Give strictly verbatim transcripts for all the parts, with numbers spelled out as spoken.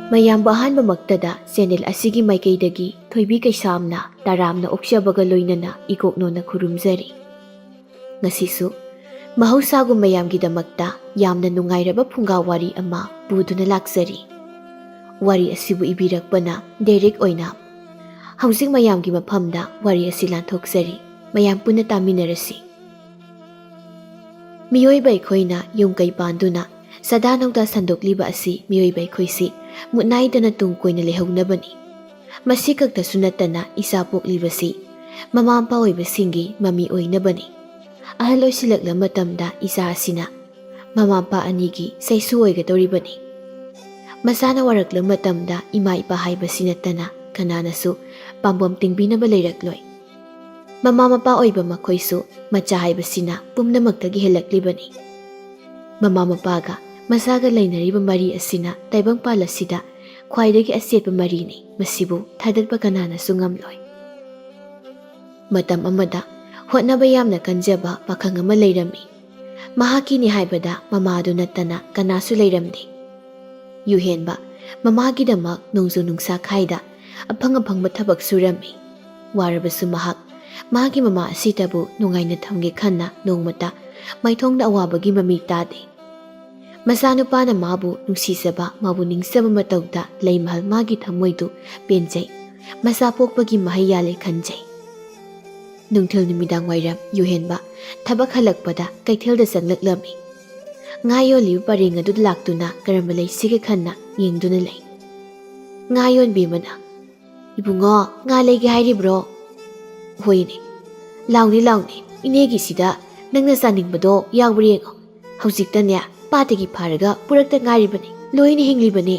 ꯃꯌꯥꯝꯕꯨ ꯑꯍꯥꯟꯕꯃꯛꯇꯗ ꯆꯦꯅꯦꯜ ꯑꯁꯤꯒꯤ ꯃꯥꯏꯀꯩꯗꯒꯤ ꯊꯣꯏꯕꯤ ꯀꯩꯁꯥꯝꯅ ꯇꯔꯥꯝꯅ ꯑꯣꯛꯆꯕꯒ ꯂꯣꯏꯅꯅ ꯏꯀꯣꯛꯅꯣꯅ ꯈꯨꯔꯨꯝꯖꯔꯤ꯫ ꯉꯁꯤꯁꯨ ꯃꯍꯧꯁꯥꯒꯨꯝ ꯃꯌꯥꯝꯒꯤꯗꯃꯛꯇ ꯌꯥꯝꯅ ꯅꯨꯡꯉꯥꯏꯔꯕ ꯐꯨꯡꯒꯥ ꯋꯥꯔꯤ ꯑꯃ ꯄꯨꯗꯨꯅ ꯂꯥꯛꯆꯔꯤ꯫ ꯋꯥꯔꯤ ꯑꯁꯤꯕꯨ ꯏꯕꯤꯔꯛꯄꯅ ꯗꯦꯔꯤꯛ ꯑꯣꯏꯅ꯫ ꯍꯧꯖꯤꯛ ꯃꯌꯥꯝꯒꯤ ꯃꯐꯝꯗ ꯋꯥꯔꯤ ꯑꯁꯤ ꯂꯥꯟꯊꯣꯛꯆꯔꯤ꯫ ꯃꯌꯥꯝ ꯄꯨꯟꯅ ꯇꯥꯃꯤꯟꯅꯔꯁꯤ꯫ ꯃꯤꯑꯣꯏꯕ ꯑꯩꯈꯣꯏꯅ ꯌꯨꯝ ꯀꯩ ꯄꯥꯟꯗꯨꯅ ꯁꯗꯥ ꯅꯧꯗꯥ ꯁꯟꯗꯣꯛꯂꯤꯕ ꯑꯁꯤ ꯃꯤꯑꯣꯏꯕ ꯑꯩꯈꯣꯏꯁꯤ ꯃꯨꯠꯅꯥꯏꯗꯅ ꯇꯨꯡ ꯀꯣꯏꯅ ꯂꯩꯍꯧꯅꯕꯅꯤ꯫ ꯃꯁꯤ ꯈꯛꯇꯁꯨ ꯅꯠꯇꯅ ꯏꯆꯥ ꯄꯣꯛꯂꯤꯕꯁꯤ ꯃꯃꯥ ꯃꯄꯥ ꯑꯣꯏꯕꯁꯤꯡꯒꯤ ꯃꯃꯤ ꯑꯣꯏꯅꯕꯅꯤ꯫ ꯑꯍꯜ ꯑꯣꯏꯁꯤꯜꯂꯛꯂ ꯃꯇꯝꯗ ꯏꯆꯥ ꯑꯁꯤꯅ ꯃꯃꯥ ꯃꯄꯥ ꯑꯅꯤꯒꯤ ꯆꯩꯁꯨ ꯑꯣꯏꯒꯗꯧꯔꯤꯕꯅꯤ꯫ ꯃꯆꯥꯅ ꯋꯥꯔꯛꯂ ꯃꯇꯝꯗ ꯏꯃꯥ ꯏꯄꯥ ꯍꯥꯏꯕꯁꯤ ꯅꯠꯇꯅ ꯀꯅꯥꯅꯁꯨ ꯄꯥꯝꯕꯣꯝ ꯇꯤꯡꯕꯤꯅꯕ ꯂꯩꯔꯛꯂꯣꯏ꯫ ꯃꯃꯥ ꯃꯄꯥ ꯑꯣꯏꯕ ꯃꯈꯣꯏꯁꯨ ꯃꯆꯥ ꯍꯥꯏꯕꯁꯤꯅ ꯄꯨꯝꯅꯃꯛꯇꯒꯤ ꯍꯦꯜꯂꯛꯂꯤꯕꯅꯤ꯫ ꯃꯃꯥ ꯃꯄꯥꯒ ꯃꯆꯥꯒ ꯂꯩꯅꯔꯤꯕ ꯃꯔꯤ ꯑꯁꯤꯅ ꯇꯥꯏꯕꯪꯄꯥꯜ ꯑꯁꯤꯗ ꯈ꯭ꯋꯥꯏꯗꯒꯤ ꯑꯆꯦꯠꯄ ꯃꯔꯤꯅꯤ꯫ ꯃꯁꯤꯕꯨ ꯊꯥꯗꯠꯄ ꯀꯅꯥꯅꯁꯨ ꯉꯝꯂꯣꯏ꯫ ꯃꯇꯝ ꯑꯃꯗ ꯍꯣꯠꯅꯕ ꯌꯥꯝꯅ ꯀꯟꯖꯕ ꯄꯥꯈꯪ ꯑꯃ ꯂꯩꯔꯝꯃꯤ꯫ ꯃꯍꯥꯛꯀꯤꯅꯤ ꯍꯥꯏꯕꯗ ꯃꯃꯥꯗꯨ ꯅꯠꯇꯅ ꯀꯅꯥꯁꯨ ꯂꯩꯔꯝꯗꯦ꯫ ꯌꯨꯍꯦꯟꯕ ꯃꯃꯥꯒꯤꯗꯃꯛ ꯅꯣꯡꯖꯨ ꯅꯨꯡꯁꯥ ꯈꯥꯏꯗ ꯑꯐꯪ ꯑꯐꯪꯕ ꯊꯕꯛ ꯁꯨꯔꯝꯃꯤ꯫ ꯋꯥꯔꯕꯁꯨ ꯃꯍꯥꯛ ꯃꯥꯒꯤ ꯃꯃꯥ ꯑꯁꯤꯗꯕꯨ ꯅꯨꯡꯉꯥꯏꯅ ꯊꯝꯒꯦ ꯈꯟꯅ ꯅꯣꯡꯃꯇ ꯃꯥꯏꯊꯣꯡꯗ ꯑꯋꯥꯕꯒꯤ ꯃꯃꯤ ꯇꯥꯗꯦ꯫ ꯃꯆꯥꯅꯨꯄꯥꯅ ꯃꯥꯕꯨ ꯅꯨꯡꯁꯤꯖꯕ, ꯃꯥꯕꯨ ꯅꯤꯡꯖꯕ ꯃꯇꯧꯗ ꯂꯩꯃꯍꯜ ꯃꯥꯒꯤ ꯊꯃꯣꯏꯗꯨ ꯄꯦꯟꯖꯩ꯫ ꯃꯆꯥ ꯄꯣꯛꯄꯒꯤ ꯃꯍꯩ ꯌꯥꯜꯂꯦ ꯈꯟꯖꯩ꯫ ꯅꯨꯡꯊꯤꯜ ꯅꯨꯃꯤꯗꯥꯡ ꯋꯥꯏꯔꯝ ꯌꯨꯍꯦꯟꯕ ꯊꯕꯛ ꯍꯜꯂꯛꯄꯗ ꯀꯩꯊꯦꯜꯗ ꯆꯪꯂꯛꯂꯝꯃꯤ꯫ ꯉꯥ ꯌꯣꯜꯂꯤꯕ ꯄꯔꯦꯡ ꯑꯗꯨꯗ ꯂꯥꯛꯇꯨꯅ ꯀꯔꯝꯕ ꯂꯩꯁꯤꯒꯦ ꯈꯟꯅ ꯌꯦꯡꯗꯨꯅ ꯂꯩ꯫ ꯉꯥ ꯌꯣꯟꯕꯤ ꯑꯃꯅ, "ꯏꯕꯨꯡꯉꯣ, ꯉꯥ ꯂꯩꯒꯦ ꯍꯥꯏꯔꯤꯕ꯭ꯔꯣ?" "ꯍꯣꯏꯅꯦ꯫ ꯂꯥꯎꯅꯦ, ꯂꯥꯎꯅꯦ, ꯏꯅꯦꯒꯤꯁꯤꯗ ꯅꯪꯅ ꯆꯥꯅꯤꯡꯕꯗꯣ ꯌꯥꯎꯕ꯭ꯔꯥ ꯌꯦꯡꯉꯣ꯫ ꯍꯧꯖꯤꯛꯇꯅꯦ ꯄꯥꯠꯇꯒꯤ ꯐꯥꯔꯒ ꯄꯨꯔꯛꯇ ꯉꯥꯏꯔꯤꯕꯅꯤ, ꯂꯣꯏꯅ ꯍꯤꯡꯂꯤꯕꯅꯤ꯫"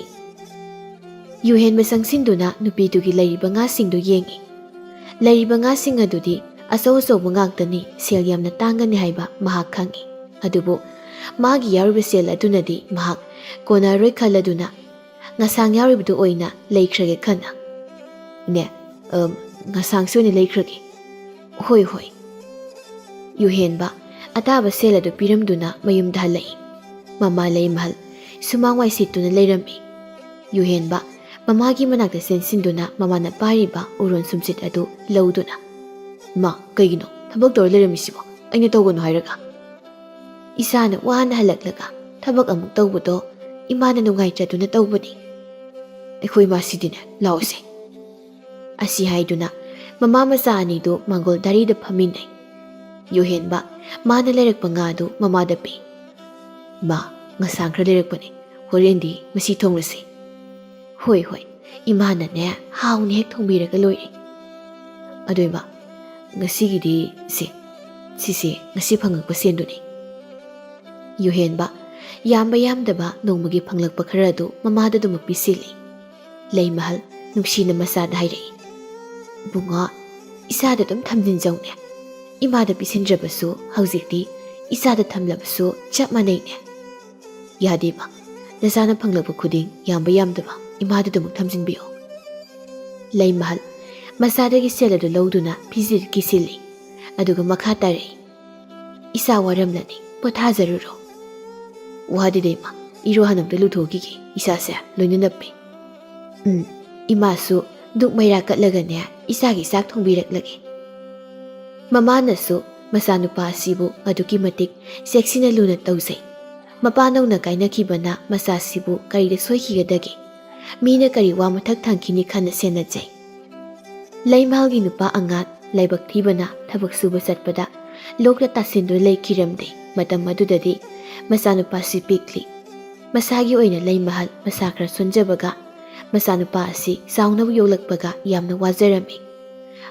ꯌꯨꯍꯦꯟꯕ ꯆꯪꯁꯤꯟꯗꯨꯅ ꯅꯨꯄꯤꯗꯨꯒꯤ ꯂꯩꯔꯤꯕ ꯉꯥꯁꯤꯡꯗꯨ ꯌꯦꯡꯉꯤ꯫ ꯂꯩꯔꯤꯕ ꯉꯥꯁꯤꯡ ꯑꯗꯨꯗꯤ ꯑꯆꯧ ꯑꯆꯧꯕ ꯉꯥꯛꯇꯅꯤ, ꯁꯦꯜ ꯌꯥꯝꯅ ꯇꯥꯡꯒꯅꯤ ꯍꯥꯏꯕ ꯃꯍꯥꯛ ꯈꯪꯉꯤ꯫ ꯑꯗꯨꯕꯨ ꯃꯥꯒꯤ ꯌꯥꯎꯔꯤꯕ ꯁꯦꯜ ꯑꯗꯨꯅꯗꯤ ꯃꯍꯥꯛ ꯀꯣꯟꯅꯔꯣꯏ ꯈꯜꯂꯗꯨꯅ ꯉꯁꯥꯡ ꯌꯥꯎꯔꯤꯕꯗꯨ ꯑꯣꯏꯅ ꯂꯩꯈ꯭ꯔꯒꯦ ꯈꯟꯅ꯫ "ꯏꯅꯦ, ꯑꯝ, ꯉꯁꯥꯡꯁꯤ ꯑꯣꯏꯅ ꯂꯩꯈ꯭ꯔꯒꯦ꯫" "ꯍꯣꯏ, ꯍꯣꯏ꯫" ꯌꯨꯍꯦꯟꯕ ꯑꯇꯥꯕ ꯁꯦꯜ ꯑꯗꯨ ꯄꯤꯔꯝꯗꯨꯅ ꯃꯌꯨꯝꯗ ꯍꯜꯂꯛꯏ꯫ ꯃꯃꯥ ꯂꯩꯃꯍꯜ ꯁꯨꯃꯥꯡ ꯋꯥꯏ ꯁꯤꯠꯇꯨꯅ ꯂꯩꯔꯝꯃꯤ꯫ ꯌꯨꯍꯦꯟꯕ ꯃꯃꯥꯒꯤ ꯃꯅꯥꯛꯇ ꯆꯦꯟꯁꯤꯟꯗꯨꯅ ꯃꯃꯥꯅ ꯄꯥꯏꯔꯤꯕ ꯎꯔꯣꯟ ꯁꯨꯝꯆꯤꯠ ꯑꯗꯨ ꯂꯧꯗꯨꯅ, "ꯃꯥ, ꯀꯩꯒꯤꯅꯣ ꯊꯕꯛ ꯇꯧꯔ ꯂꯩꯔꯝꯃꯤꯁꯤꯕꯣ? ꯑꯩꯅ ꯇꯧꯒꯅꯨ ꯍꯥꯏꯔꯒ?" "ꯏꯁꯥꯅ ꯋꯥꯅ ꯍꯜꯂꯛꯂꯒ ꯊꯕꯛ ꯑꯃꯨꯛ ꯇꯧꯕꯗꯣ ꯏꯃꯥꯅ ꯅꯨꯡꯉꯥꯏꯇ꯭ꯔꯗꯨꯅ ꯇꯧꯕꯅꯤ꯫ ꯑꯩꯈꯣꯏ ꯃꯥꯁꯤꯗꯤꯅꯦ, ꯂꯥꯛꯑꯣꯁꯦ꯫" ꯑꯁꯤ ꯍꯥꯏꯗꯨꯅ ꯃꯃꯥ ꯃꯆꯥ ꯑꯅꯤꯗꯨ ꯃꯥꯡꯒꯣꯜ ꯗꯥꯔꯤꯗ ꯐꯝꯃꯤꯟꯅꯩ꯫ ꯌꯨꯍꯦꯟꯕ ꯃꯥꯅ ꯂꯩꯔꯛꯄ ꯉꯥꯗꯨ ꯃꯃꯥꯗ ꯄꯤ꯫ "ꯃꯥ, ꯉꯁꯥꯡ ꯈꯔ ꯂꯩꯔꯛꯄꯅꯦ, ꯍꯣꯔꯦꯟꯗꯤ ꯃꯁꯤ ꯊꯣꯡꯂꯁꯤ꯫" "ꯍꯣꯏ, ꯍꯣꯏ, ꯏꯃꯥꯅꯅꯦ ꯍꯥꯎꯅ ꯍꯦꯛ ꯊꯣꯡꯕꯤꯔꯒ ꯂꯣꯏꯔꯦ꯫ ꯑꯗꯣ ꯏꯃꯥ, ꯉꯁꯤꯒꯤꯗꯤ ꯁꯦ, ꯁꯤꯁꯦ ꯉꯁꯤ ꯐꯪꯉꯛꯄ ꯁꯦꯟꯗꯨꯅꯤ꯫" ꯌꯨꯍꯦꯟꯕ ꯌꯥꯝꯕ ꯌꯥꯝꯗꯕ ꯅꯣꯡꯃꯒꯤ ꯐꯪꯂꯛꯄ ꯈꯔ ꯑꯗꯨ ꯃꯃꯥꯗ ꯑꯗꯨꯃꯛ ꯄꯤꯁꯤꯜꯂꯤ꯫ ꯂꯩꯃꯍꯜ ꯅꯨꯡꯁꯤꯅ ꯃꯆꯥꯗ ꯍꯥꯏꯔꯛꯏ, "ꯏꯕꯨꯡꯉꯣ, ꯏꯆꯥꯗ ꯑꯗꯨꯝ ꯊꯝꯖꯤꯟꯖꯧꯅꯦ꯫ ꯏꯃꯥꯗ ꯄꯤꯁꯤꯟꯗ꯭ꯔꯕꯁꯨ ꯍꯧꯖꯤꯛꯇꯤ ꯏꯆꯥꯗ ꯊꯝꯂꯕꯁꯨ ꯆꯞ ꯃꯥꯟꯅꯩꯅꯦ꯫" "ꯌꯥꯗꯦꯕ, ꯅꯆꯥꯅ ꯐꯪꯂꯛꯄ ꯈꯨꯗꯤꯡ ꯌꯥꯝꯕ ꯌꯥꯝꯗꯕ ꯏꯃꯥꯗ ꯑꯗꯨꯃꯛ ꯊꯝꯖꯤꯟꯕꯤꯌꯣ꯫" ꯂꯩꯃꯍꯜ ꯃꯆꯥꯗꯒꯤ ꯁꯦꯜ ꯑꯗꯨ ꯂꯧꯗꯨꯅ ꯐꯤꯖꯤꯜ ꯀꯤꯁꯤꯜꯂꯤ꯫ ꯑꯗꯨꯒ ꯃꯈꯥ ꯇꯥꯔꯛꯏ, "ꯏꯆꯥ ꯋꯥꯔꯝꯂꯅꯤ, ꯄꯣꯊꯥꯖꯔꯨꯔꯣ꯫" "ꯋꯥꯗꯦꯗ ꯏꯃꯥ, ꯏꯔꯨ ꯍꯥꯟꯅ ꯑꯝꯇ ꯂꯨꯊꯣꯛꯈꯤꯒꯦ, ꯏꯁꯥꯁꯦ ꯂꯣꯏꯅ ꯅꯞꯄꯦ꯫" "ꯎꯝ, ꯏꯃꯥꯁꯨ ꯗꯨꯛ ꯃꯩꯔꯥ ꯀꯠꯂꯒꯅꯦ ꯏꯆꯥꯒꯤ ꯆꯥꯛ ꯊꯣꯡꯕꯤꯔꯛꯂꯒꯦ꯫" ꯃꯃꯥꯅꯁꯨ ꯃꯆꯥꯅꯨꯄꯥ ꯑꯁꯤꯕꯨ ꯑꯗꯨꯛꯀꯤ ꯃꯇꯤꯛ ꯆꯦꯛꯁꯤꯟꯅ ꯂꯨꯅ ꯇꯧꯖꯩ꯫ ꯃꯄꯥ ꯅꯧꯅ ꯀꯥꯏꯅꯈꯤꯕꯅ ꯃꯆꯥꯁꯤꯕꯨ ꯀꯔꯤꯗ ꯁꯣꯏꯈꯤꯒꯗꯒꯦ? ꯃꯤꯅ ꯀꯔꯤ ꯋꯥ ꯃꯊꯛ ꯊꯪꯈꯤꯅꯤ ꯈꯟꯅ ꯁꯦꯟꯅꯖꯩ꯫ ꯂꯩꯃꯍꯜꯒꯤ ꯅꯨꯄꯥ ꯑꯉꯥꯟ ꯂꯥꯏꯕꯛ ꯊꯤꯕꯅ ꯊꯕꯛ ꯁꯨꯕ ꯆꯠꯄꯗ ꯂꯣꯛꯇ ꯇꯥꯁꯤꯟꯗꯨꯅ ꯂꯩꯈꯤꯔꯝꯗꯦ꯫ ꯃꯇꯝ ꯑꯗꯨꯗꯗꯤ ꯃꯆꯥꯅꯨꯄꯥꯁꯤ ꯄꯤꯛꯂꯤ꯫ ꯃꯁꯥꯒꯤ ꯑꯣꯏꯅ ꯂꯩꯃꯍꯜ ꯃꯁꯥ ꯈꯔ ꯁꯣꯟꯖꯕꯒ ꯃꯆꯥꯅꯨꯄꯥ ꯑꯁꯤ ꯆꯥꯎꯅꯕ ꯌꯣꯛꯂꯛꯄꯒ ꯌꯥꯝꯅ ꯋꯥꯖꯔꯝꯃꯤ꯫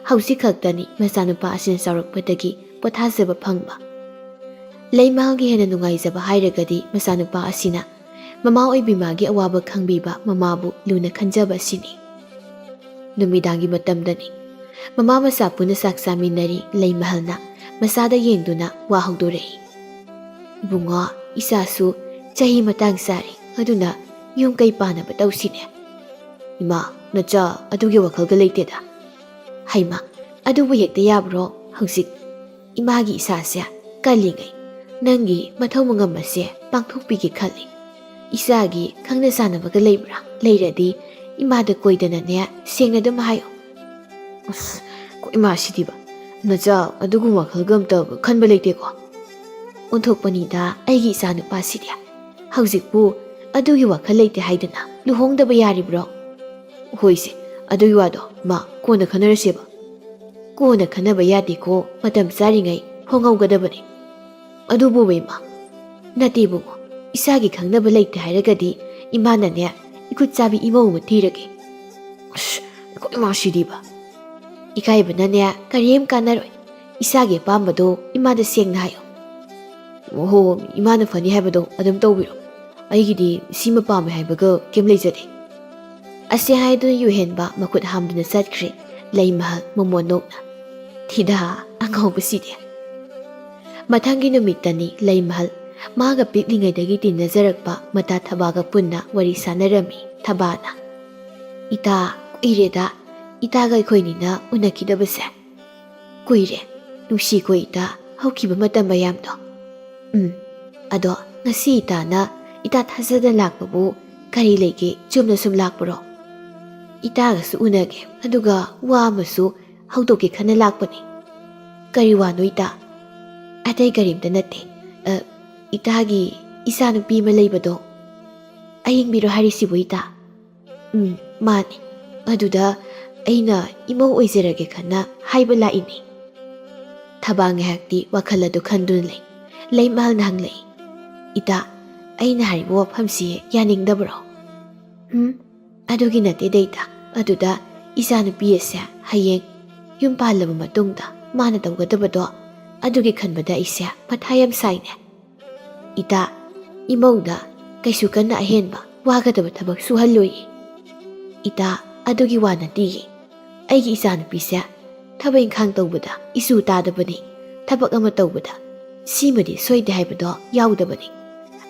ꯍꯧꯖꯤꯛ ꯈꯛꯇꯅꯤ ꯃꯆꯥꯅꯨꯄꯥ ꯑꯁꯤꯅ ꯆꯥꯎꯔꯛꯄꯗꯒꯤ ꯄꯣꯊꯥꯖꯕ ꯐꯪꯕ꯫ ꯂꯩꯃꯍꯜꯒꯤ ꯍꯦꯟꯅ ꯅꯨꯡꯉꯥꯏꯖꯕ ꯍꯥꯏꯔꯒꯗꯤ ꯃꯆꯥꯅꯨꯄꯥ ꯑꯁꯤꯅ ꯃꯃꯥ ꯑꯣꯏꯕꯤ ꯃꯥꯒꯤ ꯑꯋꯥꯕ ꯈꯪꯕꯤꯕ ꯃꯃꯥꯕꯨ ꯂꯨꯅ ꯈꯟꯖꯕ ꯑꯁꯤꯅꯤ꯫ ꯅꯨꯃꯤꯗꯥꯡꯒꯤ ꯃꯇꯝꯗꯅꯤ꯫ ꯃꯃꯥ ꯃꯆꯥ ꯄꯨꯟꯅ ꯆꯥꯛ ꯆꯥꯃꯤꯟꯅꯔꯤ꯫ ꯂꯩꯃꯍꯜꯅ ꯃꯆꯥꯗ ꯌꯦꯡꯗꯨꯅ ꯋꯥ ꯍꯧꯗꯣꯔꯛꯏ꯫ "ꯏꯕꯨꯡꯉꯣ, ꯏꯆꯥꯁꯨ ꯆꯍꯤ ꯃꯇꯥꯡ ꯆꯥꯔꯦ, ꯑꯗꯨꯅ ꯌꯨꯝ ꯀꯩ ꯄꯥꯟꯅꯕ ꯇꯧꯁꯤꯅꯦ꯫" "ꯏꯃꯥ, ꯅꯆꯥ ꯑꯗꯨꯒꯤ ꯋꯥꯈꯜꯒ ꯂꯩꯇꯦꯗ꯫" "ꯍꯩꯃꯥ, ꯑꯗꯨꯕꯨ ꯍꯦꯛꯇ ꯌꯥꯕ꯭ꯔꯣ? ꯍꯧꯖꯤꯛ ꯏꯃꯥꯒꯤ ꯏꯁꯥꯁꯦ ꯀꯜꯂꯤꯉꯩ ꯅꯪꯒꯤ ꯃꯊꯧ ꯃꯉꯝ ꯑꯁꯦ ꯄꯥꯡꯊꯣꯛꯄꯤꯒꯦ ꯈꯜꯂꯤ꯫ "ꯏꯆꯥꯒꯤ ꯈꯪꯅ ꯆꯥꯟꯅꯕꯒ ꯂꯩꯕ꯭ꯔꯥ? ꯂꯩꯔꯗꯤ ꯏꯃꯥꯗ ꯀꯣꯏꯗꯅꯅꯦ, ꯁꯦꯡꯅ ꯑꯗꯨꯝ ꯍꯥꯏꯌꯣ꯫" ꯑꯁ, ꯀꯣ ꯏꯃꯥꯁꯤꯗꯤꯕ, ꯅꯆꯥ ꯑꯗꯨꯒꯨꯝꯕ ꯋꯥꯈꯜꯒ ꯑꯝꯇ ꯈꯟꯕ ꯂꯩꯇꯦꯀꯣ꯫ ꯑꯣꯟꯊꯣꯛꯄꯅꯤꯗ ꯑꯩꯒꯤ ꯏꯆꯥꯅꯨꯄꯥꯁꯤꯗꯤ꯫ ꯍꯧꯖꯤꯛꯄꯨ ꯑꯗꯨꯒꯤ ꯋꯥꯈꯜ ꯂꯩꯇꯦ ꯍꯥꯏꯗꯅ ꯂꯨꯍꯣꯡꯗꯕ ꯌꯥꯔꯤꯕ꯭ꯔꯣ? ꯍꯣꯏꯁꯦ, ꯑꯗꯨꯒꯤ ꯋꯥꯗꯣ ꯃꯥ ꯀꯣꯟꯅ ꯈꯟꯅꯔꯁꯦꯕ꯫ ꯀꯣꯟꯅ ꯈꯟꯅꯕ ꯌꯥꯗꯦꯀꯣ, ꯃꯇꯝ ꯆꯥꯔꯤꯉꯩ ꯍꯣꯡꯍꯧꯒꯗꯕꯅꯤ꯫ ꯑꯗꯨꯕꯨ ꯏꯃꯥ, ꯅꯠꯇꯦ ꯏꯕꯨꯡꯉꯣ, ꯏꯆꯥꯒꯤ ꯈꯪꯅꯕ ꯂꯩꯇꯦ ꯍꯥꯏꯔꯒꯗꯤ ꯏꯃꯥꯅꯅꯦ, ꯏꯈꯨꯠ ꯆꯥꯕꯤ ꯏꯃꯧ ꯑꯃ ꯊꯤꯔꯒꯦ꯫ ꯑꯁ, ꯀꯣ ꯏꯃꯥꯁꯤꯗꯤꯕ꯫ ꯏꯀꯥꯏꯕꯅꯅꯦ ꯀꯔꯤꯝ ꯀꯥꯟꯅꯔꯣꯏ꯫ ꯏꯆꯥꯒꯤ ꯑꯄꯥꯝꯕꯗꯣ ꯏꯃꯥꯗ ꯁꯦꯡꯅ ꯍꯥꯏꯌꯣ꯫ "ꯑꯣꯍꯣ, ꯏꯃꯥꯅ ꯐꯅꯤ ꯍꯥꯏꯕꯗꯣ ꯑꯗꯨꯝ ꯇꯧꯕꯤꯔꯣ꯫ ꯑꯩꯒꯤꯗꯤ ꯁꯤꯃ ꯄꯥꯝꯃꯦ ꯍꯥꯏꯕꯒ ꯀꯩꯝ ꯂꯩꯖꯗꯦ꯫" ꯑꯁꯤ ꯍꯥꯏꯗꯨꯅ ꯌꯨꯍꯦꯟꯕ ꯃꯈꯨꯠ ꯍꯥꯝꯗꯨꯅ ꯆꯠꯈ꯭ꯔꯦ ꯂꯩꯃꯍꯜ ꯃꯃꯣꯟ ꯅꯣꯛꯅ꯫ "ꯊꯤꯗꯥ, ꯑꯉꯥꯎꯕꯁꯤꯗꯤ꯫" ꯃꯊꯪꯒꯤ ꯅꯨꯃꯤꯠꯇꯅꯤ ꯂꯩꯃꯍꯜ ꯃꯥꯒ ꯄꯤꯛꯂꯤꯉꯩꯗꯒꯤ ꯇꯤꯟꯅꯖꯔꯛꯄ ꯃꯇꯥ ꯊꯕꯥꯒ ꯄꯨꯟꯅ ꯋꯥꯔꯤ ꯁꯥꯟꯅꯔꯝꯃꯤ ꯊꯕꯥꯅ꯫ "ꯏꯇꯥ, ꯀꯨꯏꯔꯦꯗ ꯏꯇꯥꯒ ꯑꯩꯈꯣꯏꯅꯤꯅ ꯎꯅꯈꯤꯗꯕꯁꯦ꯫ ꯀꯨꯏꯔꯦ, ꯅꯨꯡꯁꯤꯀꯣ ꯏꯇꯥ, ꯍꯧꯈꯤꯕ ꯃꯇꯝ ꯃꯌꯥꯝꯗꯣ꯫" "ꯎꯝ, ꯑꯗꯣ ꯉꯁꯤ ꯏꯇꯥꯅ ꯏꯇꯥ ꯊꯥꯖꯗꯅ ꯂꯥꯛꯄꯕꯨ ꯀꯔꯤ ꯂꯩꯒꯦ? ꯆꯨꯝꯅ ꯁꯨꯝ ꯂꯥꯛꯄꯔꯣ? ꯏꯇꯥꯒꯁꯨ ꯎꯅꯒꯦ, ꯑꯗꯨꯒ ꯋꯥ ꯑꯃꯁꯨ ꯍꯧꯗꯣꯛꯀꯦ ꯈꯟꯅ ꯂꯥꯛꯄꯅꯤ꯫" "ꯀꯔꯤ ꯋꯥꯅꯣ ꯏꯇꯥ?" "ꯑꯇꯩ ꯀꯔꯤꯝꯇ ꯅꯠꯇꯦ꯫ ꯑ, ꯏꯇꯥꯒꯤ ꯏꯆꯥꯅꯨꯄꯤ ꯑꯃ ꯂꯩꯕꯗꯣ, ꯑꯌꯦꯡꯕꯤꯔꯣ ꯍꯥꯏꯔꯤꯁꯤꯕꯨ ꯏꯇꯥ?" "ꯎꯝ, ꯃꯥꯅꯤ꯫ ꯑꯗꯨꯗ ꯑꯩꯅ ꯏꯃꯧ ꯑꯣꯏꯖꯔꯒꯦ ꯈꯟꯅ ꯍꯥꯏꯕ ꯂꯥꯛꯏꯅꯤ꯫" ꯊꯕꯥ ꯉꯥꯏꯍꯥꯛꯇꯤ ꯋꯥꯈꯜ ꯑꯗꯨ ꯈꯟꯗꯨꯅ ꯂꯩ꯫ ꯂꯩꯃꯍꯜꯅ ꯍꯪꯂꯛꯏ, "ꯏꯇꯥ, ꯑꯩꯅ ꯍꯥꯏꯔꯤꯕ ꯋꯥꯐꯝꯁꯤ ꯌꯥꯅꯤꯡꯗꯕ꯭ꯔꯣ?" "ꯎꯝ, ꯑꯗꯨꯒꯤ ꯅꯠꯇꯦꯗ ꯏꯇꯥ꯫ ꯑꯗꯨꯗ ꯏꯆꯥꯅꯨꯄꯤ ꯑꯁꯦ ꯍꯌꯦꯡ ꯌꯨꯝ ꯄꯥꯜꯂꯕ ꯃꯇꯨꯡꯗ ꯃꯥꯅ ꯇꯧꯒꯗꯕꯗꯣ, ꯑꯗꯨꯒꯤ ꯈꯟꯕꯗ ꯑꯩꯁꯦ ꯃꯊꯥ ꯌꯥꯝ ꯁꯥꯏꯅꯦ꯫" "ꯏꯇꯥ, ꯏꯃꯧꯗ ꯀꯩꯁꯨ ꯀꯟꯅ ꯑꯍꯦꯟꯕ ꯋꯥꯒꯗꯕ ꯊꯕꯛ ꯁꯨꯍꯜꯂꯣꯏꯌꯦ꯫" "ꯏꯇꯥ, ꯑꯗꯨꯒꯤ ꯋꯥ ꯅꯠꯇꯤꯌꯦ꯫ ꯑꯩꯒꯤ ꯏꯆꯥꯅꯨꯄꯤꯁꯦ ꯊꯕꯛ ꯏꯪꯈꯥꯡ ꯇꯧꯕꯗ ꯏꯆꯨ ꯇꯥꯗꯕꯅꯤ꯫ ꯊꯕꯛ ꯑꯃ ꯇꯧꯕꯗ ꯁꯤꯃꯗꯤ ꯁꯣꯏꯗꯦ ꯍꯥꯏꯕꯗꯣ ꯌꯥꯎꯗꯕꯅꯤ꯫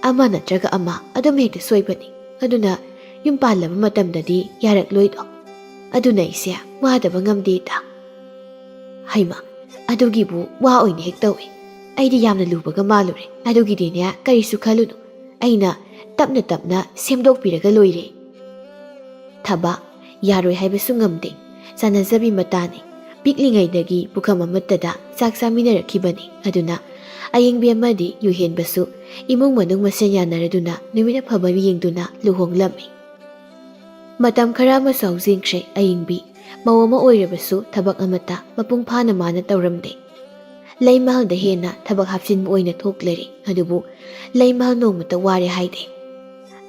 ꯑꯃ ꯅꯠꯇ꯭ꯔꯒ ꯑꯃ ꯑꯗꯨꯝ ꯍꯦꯛꯇ ꯁꯣꯏꯕꯅꯤ꯫ ꯑꯗꯨꯅ ꯌꯨꯝ ꯄꯥꯜꯂꯕ ꯃꯇꯝꯗꯗꯤ ꯌꯥꯔꯛꯂꯣꯏꯗꯣ꯫ ꯑꯗꯨꯅ ꯑꯩꯁꯦ ꯋꯥꯗꯕ ꯉꯝꯗꯦ ꯏꯇꯥ꯫" "ꯍꯩꯃꯥ, ꯑꯗꯨꯒꯤꯕꯨ ꯋꯥ ꯑꯣꯏꯅ ꯍꯦꯛ ꯇꯧꯏ꯫ ꯑꯩꯗꯤ ꯌꯥꯝꯅ ꯂꯨꯕꯒ ꯃꯥꯜꯂꯨꯔꯦ꯫ ꯑꯗꯨꯒꯤꯗꯤꯅꯦ, ꯀꯔꯤꯁꯨ ꯈꯜꯂꯨꯅꯨ꯫ ꯑꯩꯅ ꯇꯞꯅ ꯇꯞꯅ ꯁꯦꯝꯗꯣꯛꯄꯤꯔꯒ ꯂꯣꯏꯔꯦ꯫ ꯊꯕꯥ, ꯌꯥꯔꯣꯏ ꯍꯥꯏꯕꯁꯨ ꯉꯝꯗꯦ, ꯆꯥꯟꯅꯖꯕꯤ ꯃꯇꯥꯅꯤ꯫ ꯄꯤꯛꯂꯤꯉꯩꯗꯒꯤ ꯄꯨꯈꯝ ꯑꯃꯠꯇꯗ ꯆꯥꯛ ꯆꯥꯃꯤꯟꯅꯔꯛꯈꯤꯕꯅꯤ꯫ ꯑꯗꯨꯅ ꯑꯌꯤꯡꯕꯤ ꯑꯃꯗꯤ ꯌꯨꯍꯦꯟꯕꯁꯨ ꯏꯃꯨꯡ ꯃꯅꯨꯡ ꯃꯁꯦꯟ ꯌꯥꯅꯔꯗꯨꯅ ꯅꯨꯃꯤꯠ ꯑꯐꯕ ꯌꯦꯡꯗꯨꯅ ꯂꯨꯍꯣꯡꯂꯝꯃꯤ꯫ ꯃꯇꯝ ꯈꯔ ꯑꯃꯁꯨ ꯍꯧꯖꯤꯟꯈ꯭ꯔꯦ꯫ ꯑꯌꯤꯡꯕꯤ ꯃꯧ ꯑꯃ ꯑꯣꯏꯔꯕꯁꯨ ꯊꯕꯛ ꯑꯃꯠꯇ ꯃꯄꯨꯡ ꯐꯥꯅ ꯃꯥꯅ ꯇꯧꯔꯝꯗꯦ꯫ ꯂꯩꯃꯍꯜꯗ ꯍꯦꯟꯅ ꯊꯕꯛ ꯍꯥꯞꯆꯤꯟꯕ ꯑꯣꯏꯅ ꯊꯣꯛꯂꯔꯦ꯫ ꯑꯗꯨꯕꯨ ꯂꯩꯃꯍꯜ ꯅꯣꯡꯃꯇ ꯋꯥꯔꯦ ꯍꯥꯏꯗꯦ꯫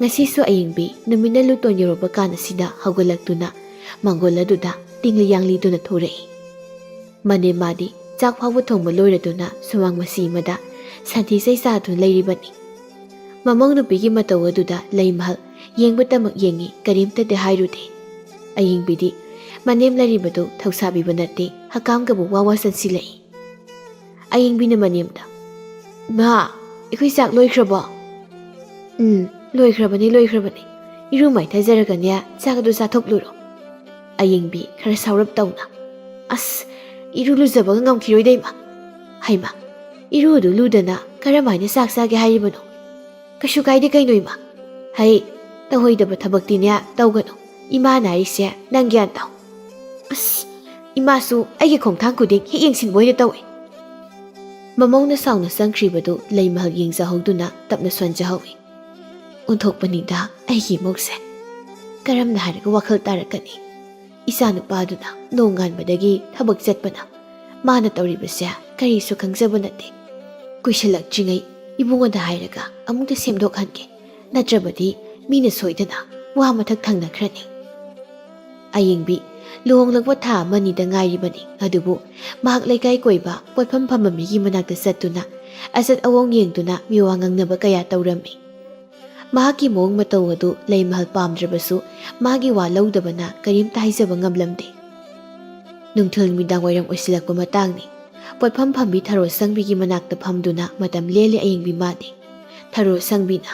ꯉꯁꯤꯁꯨ ꯑꯌꯤꯡꯕꯤ ꯅꯨꯃꯤꯠꯅ ꯂꯨꯇꯣꯟ ꯌꯧꯔꯛꯄ ꯀꯥꯟ ꯑꯁꯤꯗ ꯍꯧꯒꯠꯂꯛꯇꯨꯅ ꯃꯪꯒꯣꯜ ꯑꯗꯨꯗ ꯇꯤꯡꯂꯤ ꯌꯥꯡꯂꯤꯗꯨꯅ ꯊꯣꯔꯛꯏ꯫ ꯃꯅꯦꯝ ꯃꯥꯗꯤ ꯆꯥꯛ ꯐꯥꯎꯕ ꯊꯣꯡꯕ ꯂꯣꯏꯔꯗꯨꯅ ꯁꯨꯃꯥꯡ ꯃꯆꯤ ꯑꯃꯗ ꯁꯟꯊꯤ ꯆꯩ ꯆꯥꯗꯨꯅ ꯂꯩꯔꯤꯕꯅꯤ꯫ ꯃꯃꯧ ꯅꯨꯄꯤꯒꯤ ꯃꯇꯧ ꯑꯗꯨꯗ ꯂꯩꯃꯍꯜ ꯌꯦꯡꯕꯇꯃꯛ ꯌꯦꯡꯉꯤ, ꯀꯔꯤꯝꯇꯗꯤ ꯍꯥꯏꯔꯨꯗꯦ꯫ ꯑꯌꯤꯡꯕꯤꯗꯤ ꯃꯅꯦꯝ ꯂꯩꯔꯤꯕꯗꯨ ꯊꯧꯁꯥꯕꯤꯕ ꯅꯠꯇꯦ, ꯍꯀꯥꯝꯒꯕꯨ ꯋꯥ ꯋꯥ ꯆꯟꯁꯤꯜꯂꯛꯏ꯫ ꯑꯌꯤꯡꯕꯤꯅ ꯃꯅꯦꯝꯗ, "ꯏꯃꯥ, ꯑꯩꯈꯣꯏ ꯆꯥꯛ ꯂꯣꯏꯈ꯭ꯔꯕꯣ?" "ꯎꯝ, ꯂꯣꯏꯈ꯭ꯔꯕꯅꯦ, ꯂꯣꯏꯈ꯭ꯔꯕꯅꯦ꯫ ꯏꯔꯨ ꯃꯥꯏꯊꯖꯔꯒꯅꯦ ꯆꯥꯛ ꯑꯗꯨ ꯆꯥꯊꯣꯛꯂꯨꯔꯣ꯫" ꯑꯌꯤꯡꯕꯤ ꯈꯔ ꯁꯥꯎꯔꯞ ꯇꯧꯅ, "ꯑꯁ, ꯏꯔꯨ ꯂꯨꯖꯕꯒ ꯉꯝꯈꯤꯔꯣꯏꯗ ꯏꯃꯥ꯫ ꯍꯩꯃꯥ, ꯏꯔꯨ ꯑꯗꯨ ꯂꯨꯗꯅ ꯀꯔꯝꯍꯥꯏꯅ ꯆꯥꯛ ꯆꯥꯒꯦ ꯍꯥꯏꯔꯤꯕꯅꯣ? ꯀꯩꯁꯨ ꯀꯥꯏꯗꯦ ꯀꯩꯅꯣ ꯏꯃꯥ꯫ ꯍꯩ, ꯇꯧꯍꯩꯗꯕ ꯊꯕꯛꯇꯤꯅꯦ ꯇꯧꯒꯅꯨ꯫ ꯏꯃꯥꯅ ꯍꯥꯏꯔꯤꯁꯦ ꯅꯪ ꯒ꯭ꯌꯥꯟ ꯇꯥꯎ꯫" ꯑꯁ, ꯏꯃꯥꯁꯨ ꯑꯩꯒꯤ ꯈꯣꯡꯊꯥꯡ ꯈꯨꯗꯤꯡ ꯍꯦꯛ ꯌꯦꯡꯁꯤꯟꯕ ꯑꯣꯏꯅ ꯇꯧꯏ꯫ ꯃꯃꯧꯅ ꯁꯥꯎꯅ ꯆꯪꯈ꯭ꯔꯤꯕꯗꯨ ꯂꯩꯃꯍꯜ ꯌꯦꯡꯖꯍꯧꯗꯨꯅ ꯇꯞꯅ ꯁꯣꯟꯖꯍꯧꯏ꯫ ꯑꯣꯟꯊꯣꯛꯄꯅꯤꯗ ꯑꯩꯒꯤ ꯏꯃꯧꯁꯦ꯫ ꯀꯔꯝꯅ ꯍꯥꯏꯔꯒ ꯋꯥꯈꯜ ꯇꯥꯔꯛꯀꯅꯤ? ꯏꯆꯥ ꯅꯨꯄꯥꯗꯨꯅ ꯅꯣꯡꯉꯥꯟꯕꯗꯒꯤ ꯊꯕꯛ ꯆꯠꯄꯅ ꯃꯥꯅ ꯇꯧꯔꯤꯕꯁꯦ ꯀꯔꯤꯁꯨ ꯈꯪꯖꯕ ꯅꯠꯇꯦ꯫ ꯀꯨꯏꯁꯜꯂꯛꯇ꯭ꯔꯤꯉꯩ ꯏꯕꯨꯡꯉꯣꯗ ꯍꯥꯏꯔꯒ ꯑꯃꯨꯛꯇ ꯁꯦꯝꯗꯣꯛꯍꯟꯒꯦ, ꯅꯠꯇ꯭ꯔꯕꯗꯤ ꯃꯤꯅ ꯁꯣꯏꯗꯅ ꯋꯥ ꯃꯊꯛ ꯊꯪꯅꯈ꯭ꯔꯅꯤ꯫ ꯑꯌꯤꯡꯕꯤ ꯂꯨꯍꯣꯡꯂꯛꯄ ꯊꯥ ꯑꯃꯅꯤꯗ ꯉꯥꯏꯔꯤꯕꯅꯤ, ꯑꯗꯨꯕꯨ ꯃꯍꯥꯛ ꯂꯩꯀꯥꯏ ꯀꯣꯏꯕ ꯄꯣꯠꯐꯝ ꯐꯝꯕ ꯃꯤꯒꯤ ꯃꯅꯥꯛꯇ ꯆꯠꯇꯨꯅ ꯑꯆꯠ ꯑꯋꯣꯡ ꯌꯦꯡꯗꯨꯅ ꯃꯤꯋꯥ ꯉꯥꯡꯅꯕ ꯀꯌꯥ ꯇꯧꯔꯝꯃꯤ꯫ ꯃꯍꯥꯛꯀꯤ ꯃꯑꯣꯡ ꯃꯇꯧ ꯑꯗꯨ ꯂꯩꯃꯍꯜ ꯄꯥꯝꯗ꯭ꯔꯕꯁꯨ ꯃꯥꯒꯤ ꯋꯥ ꯂꯧꯗꯕꯅ ꯀꯔꯤꯝꯇ ꯍꯥꯏꯖꯕ ꯉꯝꯂꯝꯗꯦ꯫ ꯅꯨꯡꯊꯤꯜ ꯅꯨꯃꯤꯗꯥꯡ ꯋꯥꯏꯔꯝ ꯑꯣꯏꯁꯤꯜꯂꯛꯄ ꯃꯇꯥꯡꯅꯤ꯫ ꯄꯣꯠꯐꯝ ꯐꯝꯕꯤ ꯊꯔꯣ ꯁꯪꯕꯤꯒꯤ ꯃꯅꯥꯛꯇ ꯐꯝꯗꯨꯅ ꯃꯇꯝ ꯂꯦꯜꯂꯤ ꯑꯌꯤꯡꯕꯤ ꯃꯥꯗꯤ꯫ ꯊꯔꯣ ꯁꯪꯕꯤꯅ,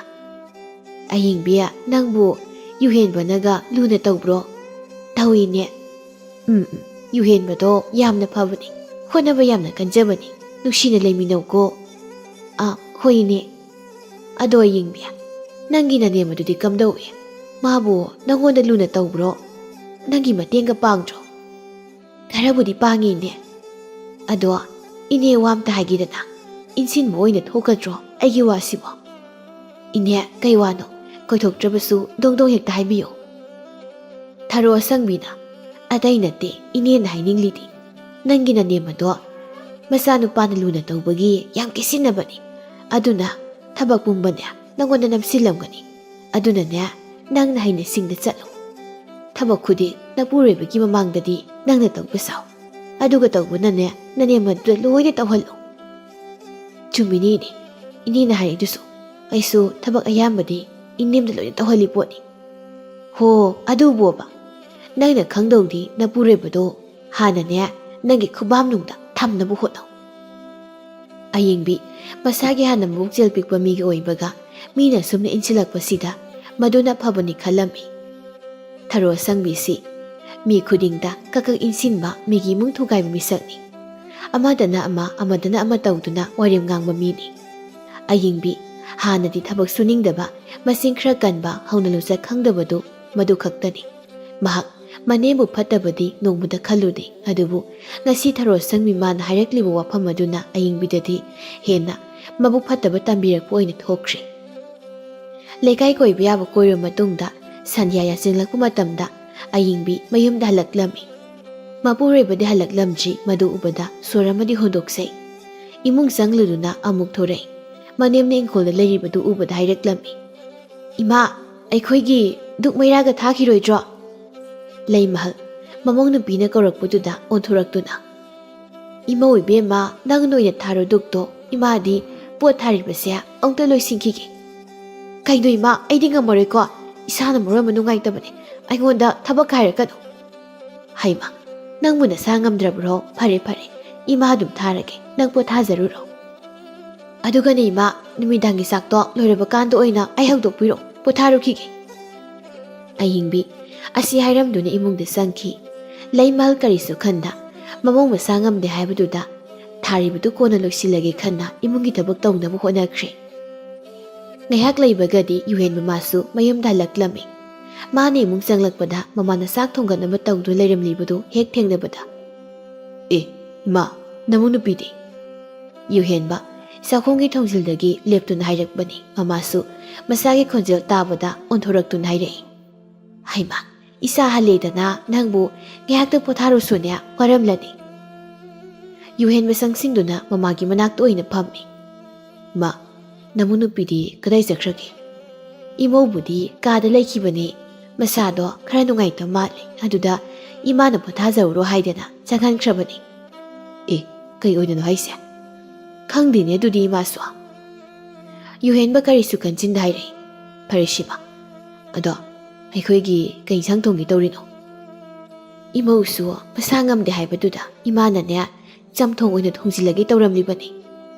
"ꯑꯌꯤꯡꯕꯤ, ꯅꯪꯕꯨ ꯌꯨꯍꯦꯟꯕꯅꯒ ꯂꯨꯅ ꯇꯧꯕ꯭ꯔꯣ?" "ꯇꯧꯏꯅꯦ꯫" "ꯎꯝ, ꯎꯝ, ꯌꯨꯍꯦꯟꯕꯗꯣ ꯌꯥꯝꯅ ꯐꯕꯅꯤ, ꯍꯣꯠꯅꯕ ꯌꯥꯝꯅ ꯀꯟꯖꯕꯅꯤ, ꯅꯨꯡꯁꯤꯅ ꯂꯩꯃꯤꯟꯅꯧꯀꯣ꯫" "ꯑꯥ, ꯍꯣꯏꯅꯦ꯫" "ꯑꯗꯣ ꯑꯌꯤꯡꯕꯤ, "ꯅꯪꯒꯤ ꯅꯅꯦꯝ ꯑꯗꯨꯗꯤ ꯀꯝꯗꯧꯏ? ꯃꯥꯕꯨ ꯅꯪꯉꯣꯟꯗ ꯂꯨꯅ ꯇꯧꯕ꯭ꯔꯣ? ꯅꯪꯒꯤ ꯃꯇꯦꯡꯒ ꯄꯥꯡꯗ꯭ꯔꯣ?" "ꯈꯔꯕꯨꯗꯤ ꯄꯥꯡꯉꯤ, ꯏꯅꯦ꯫ ꯑꯗꯣ ꯏꯅꯦ, ꯋꯥ ꯑꯝꯇ ꯍꯥꯏꯒꯦꯗꯅ, ꯏꯟꯁꯤꯟꯕ ꯑꯣꯏꯅ ꯊꯣꯛꯀꯗ꯭ꯔꯣ ꯑꯩꯒꯤ ꯋꯥꯁꯤꯕꯣ?" "ꯏꯅꯦ, ꯀꯩ ꯋꯥꯅꯣ? ꯀꯣꯏꯊꯣꯛꯇ꯭ꯔꯕꯁꯨ ꯗꯣꯡ ꯗꯣꯡ ꯍꯦꯛꯇ ꯍꯥꯏꯕꯤꯌꯨ꯫" ꯊꯔꯣ ꯑꯁꯪꯕꯤꯅ, "ꯑꯇꯩ ꯅꯠꯇꯦ ꯏꯅꯦꯅ ꯍꯥꯏꯅꯤꯡꯂꯤꯗꯤ, ꯅꯪꯒꯤ ꯅꯅꯦꯝ ꯑꯗꯣ ꯃꯆꯥꯅꯨꯄꯥꯅ ꯂꯨꯅ ꯇꯧꯕꯒꯤ ꯌꯥꯝ ꯀꯦꯁꯤꯟꯅꯕꯅꯤ꯫ ꯑꯗꯨꯅ ꯊꯕꯛ ꯄꯨꯝꯕꯅꯦ ꯅꯪꯉꯣꯟꯗ ꯅꯝꯁꯤꯜꯂꯝꯒꯅꯤ꯫ ꯑꯗꯨꯅꯅꯦ, ꯅꯪꯅ ꯍꯩꯅ ꯁꯤꯡꯅ ꯆꯠꯂꯨ꯫ ꯊꯕꯛ ꯈꯨꯗꯤꯡ ꯅꯄꯨꯔꯣꯏꯕꯒꯤ ꯃꯃꯥꯡꯗꯗꯤ ꯅꯪꯅ ꯇꯧꯕ ꯁꯥꯎ꯫ ꯑꯗꯨꯒ ꯇꯧꯕꯅꯅꯦ, ꯅꯅꯦꯝ ꯑꯗꯨꯗ ꯂꯣꯏꯅ ꯇꯧꯍꯜꯂꯨ꯫" "ꯆꯨꯝꯃꯤꯅꯦ ꯏꯅꯦ, ꯏꯅꯦꯅ ꯍꯥꯏꯔꯤꯗꯨꯁꯨ꯫ ꯑꯩꯁꯨ ꯊꯕꯛ ꯑꯌꯥꯝꯕꯗꯤ ꯏꯅꯦꯝꯗ ꯂꯣꯏꯅ ꯇꯧꯍꯜꯂꯤ ꯄꯣꯠꯅꯤ꯫" "ꯍꯣ, ꯑꯗꯨꯕꯣꯕ, ꯅꯪꯅ ꯈꯪꯗꯧꯗꯤ ꯅꯄꯨꯔꯣꯏꯕꯗꯣ ꯍꯥꯟꯅꯅꯦ ꯅꯪꯒꯤ ꯈꯨꯕꯥꯝꯅꯨꯡꯗ ꯊꯝꯅꯕ ꯍꯣꯠꯅꯧ꯫" ꯑꯌꯤꯡꯕꯤ ꯃꯁꯥꯒꯤ ꯍꯥꯟꯅ ꯃꯕꯨꯛꯆꯦꯜ ꯄꯤꯛꯄ ꯃꯤꯒ ꯑꯣꯏꯕꯒ ꯃꯤꯅ ꯁꯨꯝꯅ ꯏꯟꯁꯤꯜꯂꯛꯄꯁꯤꯗ ꯃꯗꯨꯅ ꯐꯕꯅꯤ ꯈꯜꯂꯝꯃꯤ꯫ ꯊꯔꯣ ꯑꯁꯪꯕꯤꯁꯤ ꯃꯤ ꯈꯨꯗꯤꯡꯗ ꯀꯛ ꯀꯛ ꯏꯟꯁꯤꯟꯕ, ꯃꯤꯒꯤ ꯏꯃꯨꯡ ꯊꯨꯒꯥꯏꯕ ꯃꯤꯁꯛꯅꯤ꯫ ꯑꯃꯗꯅ ꯑꯃ, ꯑꯃꯗꯅ ꯑꯃ ꯇꯧꯗꯨꯅ ꯋꯥꯔꯦꯝ ꯉꯥꯡꯕ ꯃꯤꯅꯤ꯫ ꯑꯌꯤꯡꯕꯤ ꯍꯥꯟꯅꯗꯤ ꯊꯕꯛ ꯁꯨꯅꯤꯡꯗꯕ, ꯃꯆꯤꯟ ꯈꯔ ꯀꯟꯕ, ꯍꯧꯅ ꯂꯣꯟꯆꯠ ꯈꯪꯗꯕꯗꯨ ꯃꯗꯨ ꯈꯛꯇꯅꯤ꯫ ꯃꯍꯥꯛ ꯃꯅꯦꯝꯕꯨ ꯐꯠꯇꯕꯗꯤ ꯅꯣꯡꯃꯇ ꯈꯜꯂꯨꯗꯦ, ꯑꯗꯨꯕꯨ ꯉꯁꯤ ꯊꯔꯣ ꯑꯁꯪꯕꯤ ꯃꯥꯅ ꯍꯥꯏꯔꯛꯂꯤꯕ ꯋꯥꯐꯝ ꯑꯗꯨꯅ ꯑꯌꯤꯡꯕꯤꯗꯗꯤ ꯍꯦꯟꯅ ꯃꯕꯨꯛ ꯐꯠꯇꯕ ꯇꯝꯕꯤꯔꯛꯄ ꯑꯣꯏꯅ ꯊꯣꯛꯈ꯭ꯔꯦ꯫ ꯂꯩꯀꯥꯏ ꯀꯣꯏꯕ ꯌꯥꯕ ꯀꯣꯏꯔꯕ ꯃꯇꯨꯡꯗ ꯁꯟꯙ꯭ꯌꯥ ꯌꯥꯆꯤꯜꯂꯛꯄ ꯃꯇꯝꯗ ꯑꯌꯤꯡꯕꯤ ꯃꯌꯨꯝꯗ ꯍꯜꯂꯛꯂꯝꯃꯤ꯫ ꯃꯄꯨꯔꯣꯏꯕꯗꯤ ꯍꯜꯂꯛꯂꯝꯗ꯭ꯔꯤ, ꯃꯗꯨ ꯎꯕꯗ ꯁꯣꯔ ꯑꯃꯗꯤ ꯍꯣꯟꯗꯣꯛꯆꯩ꯫ ꯏꯃꯨꯡ ꯆꯪꯂꯨꯗꯨꯅ ꯑꯃꯨꯛ ꯊꯣꯔꯛꯏ꯫ ꯃꯅꯦꯝꯅ ꯏꯪꯈꯣꯜꯗ ꯂꯩꯔꯤꯕꯗꯨ ꯎꯕꯗ ꯍꯥꯏꯔꯛꯂꯝꯃꯤ, "ꯏꯃꯥ, ꯑꯩꯈꯣꯏꯒꯤ ꯗꯨꯛ ꯃꯩꯔꯥꯒ ꯊꯥꯈꯤꯔꯣꯏꯗ꯭ꯔꯣ?" ꯂꯩꯃꯍꯜ ꯃꯃꯧ ꯅꯨꯄꯤꯅ ꯀꯧꯔꯛꯄꯗꯨꯗ ꯑꯣꯟꯊꯣꯔꯛꯇꯨꯅ, "ꯏꯃꯧ ꯏꯕꯦꯝꯃ, ꯅꯪ ꯅꯣꯏꯅ ꯊꯥꯔꯣ ꯗꯨꯛꯇꯣ, ꯏꯃꯥꯗꯤ ꯄꯣꯠ ꯊꯥꯔꯤꯕꯁꯦ ꯑꯃꯨꯛꯇ ꯂꯣꯏꯁꯤꯟꯈꯤꯒꯦ꯫" "ꯀꯩꯅꯣ ꯏꯃꯥ, ꯑꯩꯗꯤ ꯉꯝꯃꯔꯣꯏꯀꯣ, ꯏꯁꯥꯅ ꯃꯔꯣꯟ ꯑꯃ ꯅꯨꯡꯉꯥꯏꯇꯕꯅꯦ, ꯑꯩꯉꯣꯟꯗ ꯊꯕꯛ ꯍꯥꯏꯔꯛꯀꯅꯨ꯫" "ꯍꯩꯃ, ꯅꯪꯕꯨ ꯅꯁꯥ ꯉꯝꯗ꯭ꯔꯕ꯭ꯔꯣ? ꯐꯔꯦ ꯐꯔꯦ, ꯏꯃꯥ ꯑꯗꯨꯝ ꯊꯥꯔꯒꯦ, ꯅꯪ ꯄꯣꯠ ꯊꯥꯖꯔꯨꯔꯣ꯫" "ꯑꯗꯨꯒꯅꯦ ꯏꯃꯥ, ꯅꯨꯃꯤꯗꯥꯡꯒꯤ ꯆꯥꯛꯇꯣ ꯂꯣꯏꯔꯕ ꯀꯥꯟꯗ ꯑꯣꯏꯅ ꯑꯩ ꯍꯧꯗꯣꯛꯄꯤꯔꯣ, ꯄꯣꯊꯥꯔꯨꯈꯤꯒꯦ꯫" ꯑꯌꯤꯡꯕꯤ ꯑꯁꯤ ꯍꯥꯏꯔꯝꯗꯨꯅ ꯏꯃꯨꯡꯗ ꯆꯪꯈꯤ꯫ ꯂꯩꯃꯍꯜ ꯀꯔꯤꯁꯨ ꯈꯟꯗ, ꯃꯃꯧ ꯃꯁꯥ ꯉꯝꯗꯦ ꯍꯥꯏꯕꯗꯨꯗ ꯊꯥꯔꯤꯕꯗꯨ ꯀꯣꯟꯅ ꯂꯣꯏꯁꯤꯜꯂꯒꯦ ꯈꯟꯅ ꯏꯃꯨꯡꯒꯤ ꯊꯕꯛ ꯇꯧꯅꯕ ꯍꯣꯠꯅꯈ꯭ꯔꯦ꯫ ꯉꯥꯏꯍꯥꯛ ꯂꯩꯕꯒꯗꯤ ꯌꯨꯍꯦꯟ ꯃꯃꯥꯁꯨ ꯃꯌꯨꯝꯗ ꯍꯜꯂꯛꯂꯝꯃꯤ꯫ ꯃꯥꯅ ꯏꯃꯨꯡ ꯆꯪꯂꯛꯄꯗ ꯃꯃꯥꯅ ꯆꯥꯛ ꯊꯣꯡꯒꯠꯅꯕ ꯇꯧꯗꯨꯅ ꯂꯩꯔꯝꯂꯤꯕꯗꯨ ꯍꯦꯛ ꯊꯦꯡꯅꯕꯗ, "ꯑꯦ, ꯏꯃꯥ, ꯅꯃꯧ ꯅꯨꯄꯤꯗꯤ?" ꯌꯨꯍꯦꯟꯕ ꯆꯥꯛꯈꯨꯝꯒꯤ ꯊꯣꯡꯖꯤꯜꯗꯒꯤ ꯂꯦꯞꯇꯨꯅ ꯍꯥꯏꯔꯛꯄꯅꯤ꯫ ꯃꯃꯥꯁꯨ ꯃꯆꯥꯒꯤ ꯈꯣꯟꯖꯦꯜ ꯇꯥꯕꯗ ꯑꯣꯟꯊꯣꯔꯛꯇꯨꯅ ꯍꯥꯏꯔꯛꯏ, "ꯍꯩꯃꯥ, ꯏꯆꯥ ꯍꯜꯂꯦꯗꯅ, ꯅꯪꯕꯨ ꯉꯥꯏꯍꯥꯛꯇ ꯄꯣꯊꯥꯔꯨꯁꯨꯅꯦ, ꯋꯥꯔꯝꯂꯅꯤ꯫" ꯌꯨꯍꯦꯟꯕ ꯆꯪꯁꯤꯟꯗꯨꯅ ꯃꯃꯥꯒꯤ ꯃꯅꯥꯛꯇ ꯑꯣꯏꯅ ꯐꯝꯃꯤ꯫ "ꯃꯥ, ꯅꯃꯧ ꯅꯨꯄꯤꯗꯤ ꯀꯗꯥꯏ ꯆꯠꯈ꯭ꯔꯒꯦ?" "ꯏꯃꯧꯕꯨꯗꯤ ꯀꯥꯗ ꯂꯩꯈꯤꯕꯅꯦ, ꯃꯁꯥꯗꯣ ꯈꯔ ꯅꯨꯡꯉꯥꯏꯇꯕ ꯃꯥꯜꯂꯦ, ꯑꯗꯨꯗ ꯏꯃꯥꯅ ꯄꯣꯊꯥꯖꯧꯔꯣ ꯍꯥꯏꯗꯅ ꯆꯪꯍꯟꯈ꯭ꯔꯕꯅꯦ꯫" "ꯑꯦ, ꯀꯩ ꯑꯣꯏꯗꯅꯣ ꯍꯥꯏꯁꯦ?" "ꯈꯪꯗꯦꯅꯦ ꯑꯗꯨꯗꯤ ꯏꯃꯥꯁꯨ꯫" ꯌꯨꯍꯦꯟꯕ ꯀꯔꯤꯁꯨ ꯈꯟꯖꯤꯟꯗ ꯍꯥꯏꯔꯛꯏ, "ꯐꯔꯦ ꯁꯤꯃ, ꯑꯗꯣ ꯑꯩꯈꯣꯏꯒꯤ ꯀꯩ ꯏꯟꯁꯥꯡ ꯊꯣꯡꯒꯦ ꯇꯧꯔꯤꯅꯣ?" "ꯏꯃꯧꯁꯨ ꯃꯁꯥ ꯉꯝꯗꯦ ꯍꯥꯏꯕꯗꯨꯗ ꯏꯃꯥꯅꯅꯦ ꯆꯝꯊꯣꯡ ꯑꯣꯏꯅ ꯊꯣꯡꯖꯤꯜꯂꯒꯦ ꯇꯧꯔꯝꯂꯤꯕꯅꯤ꯫"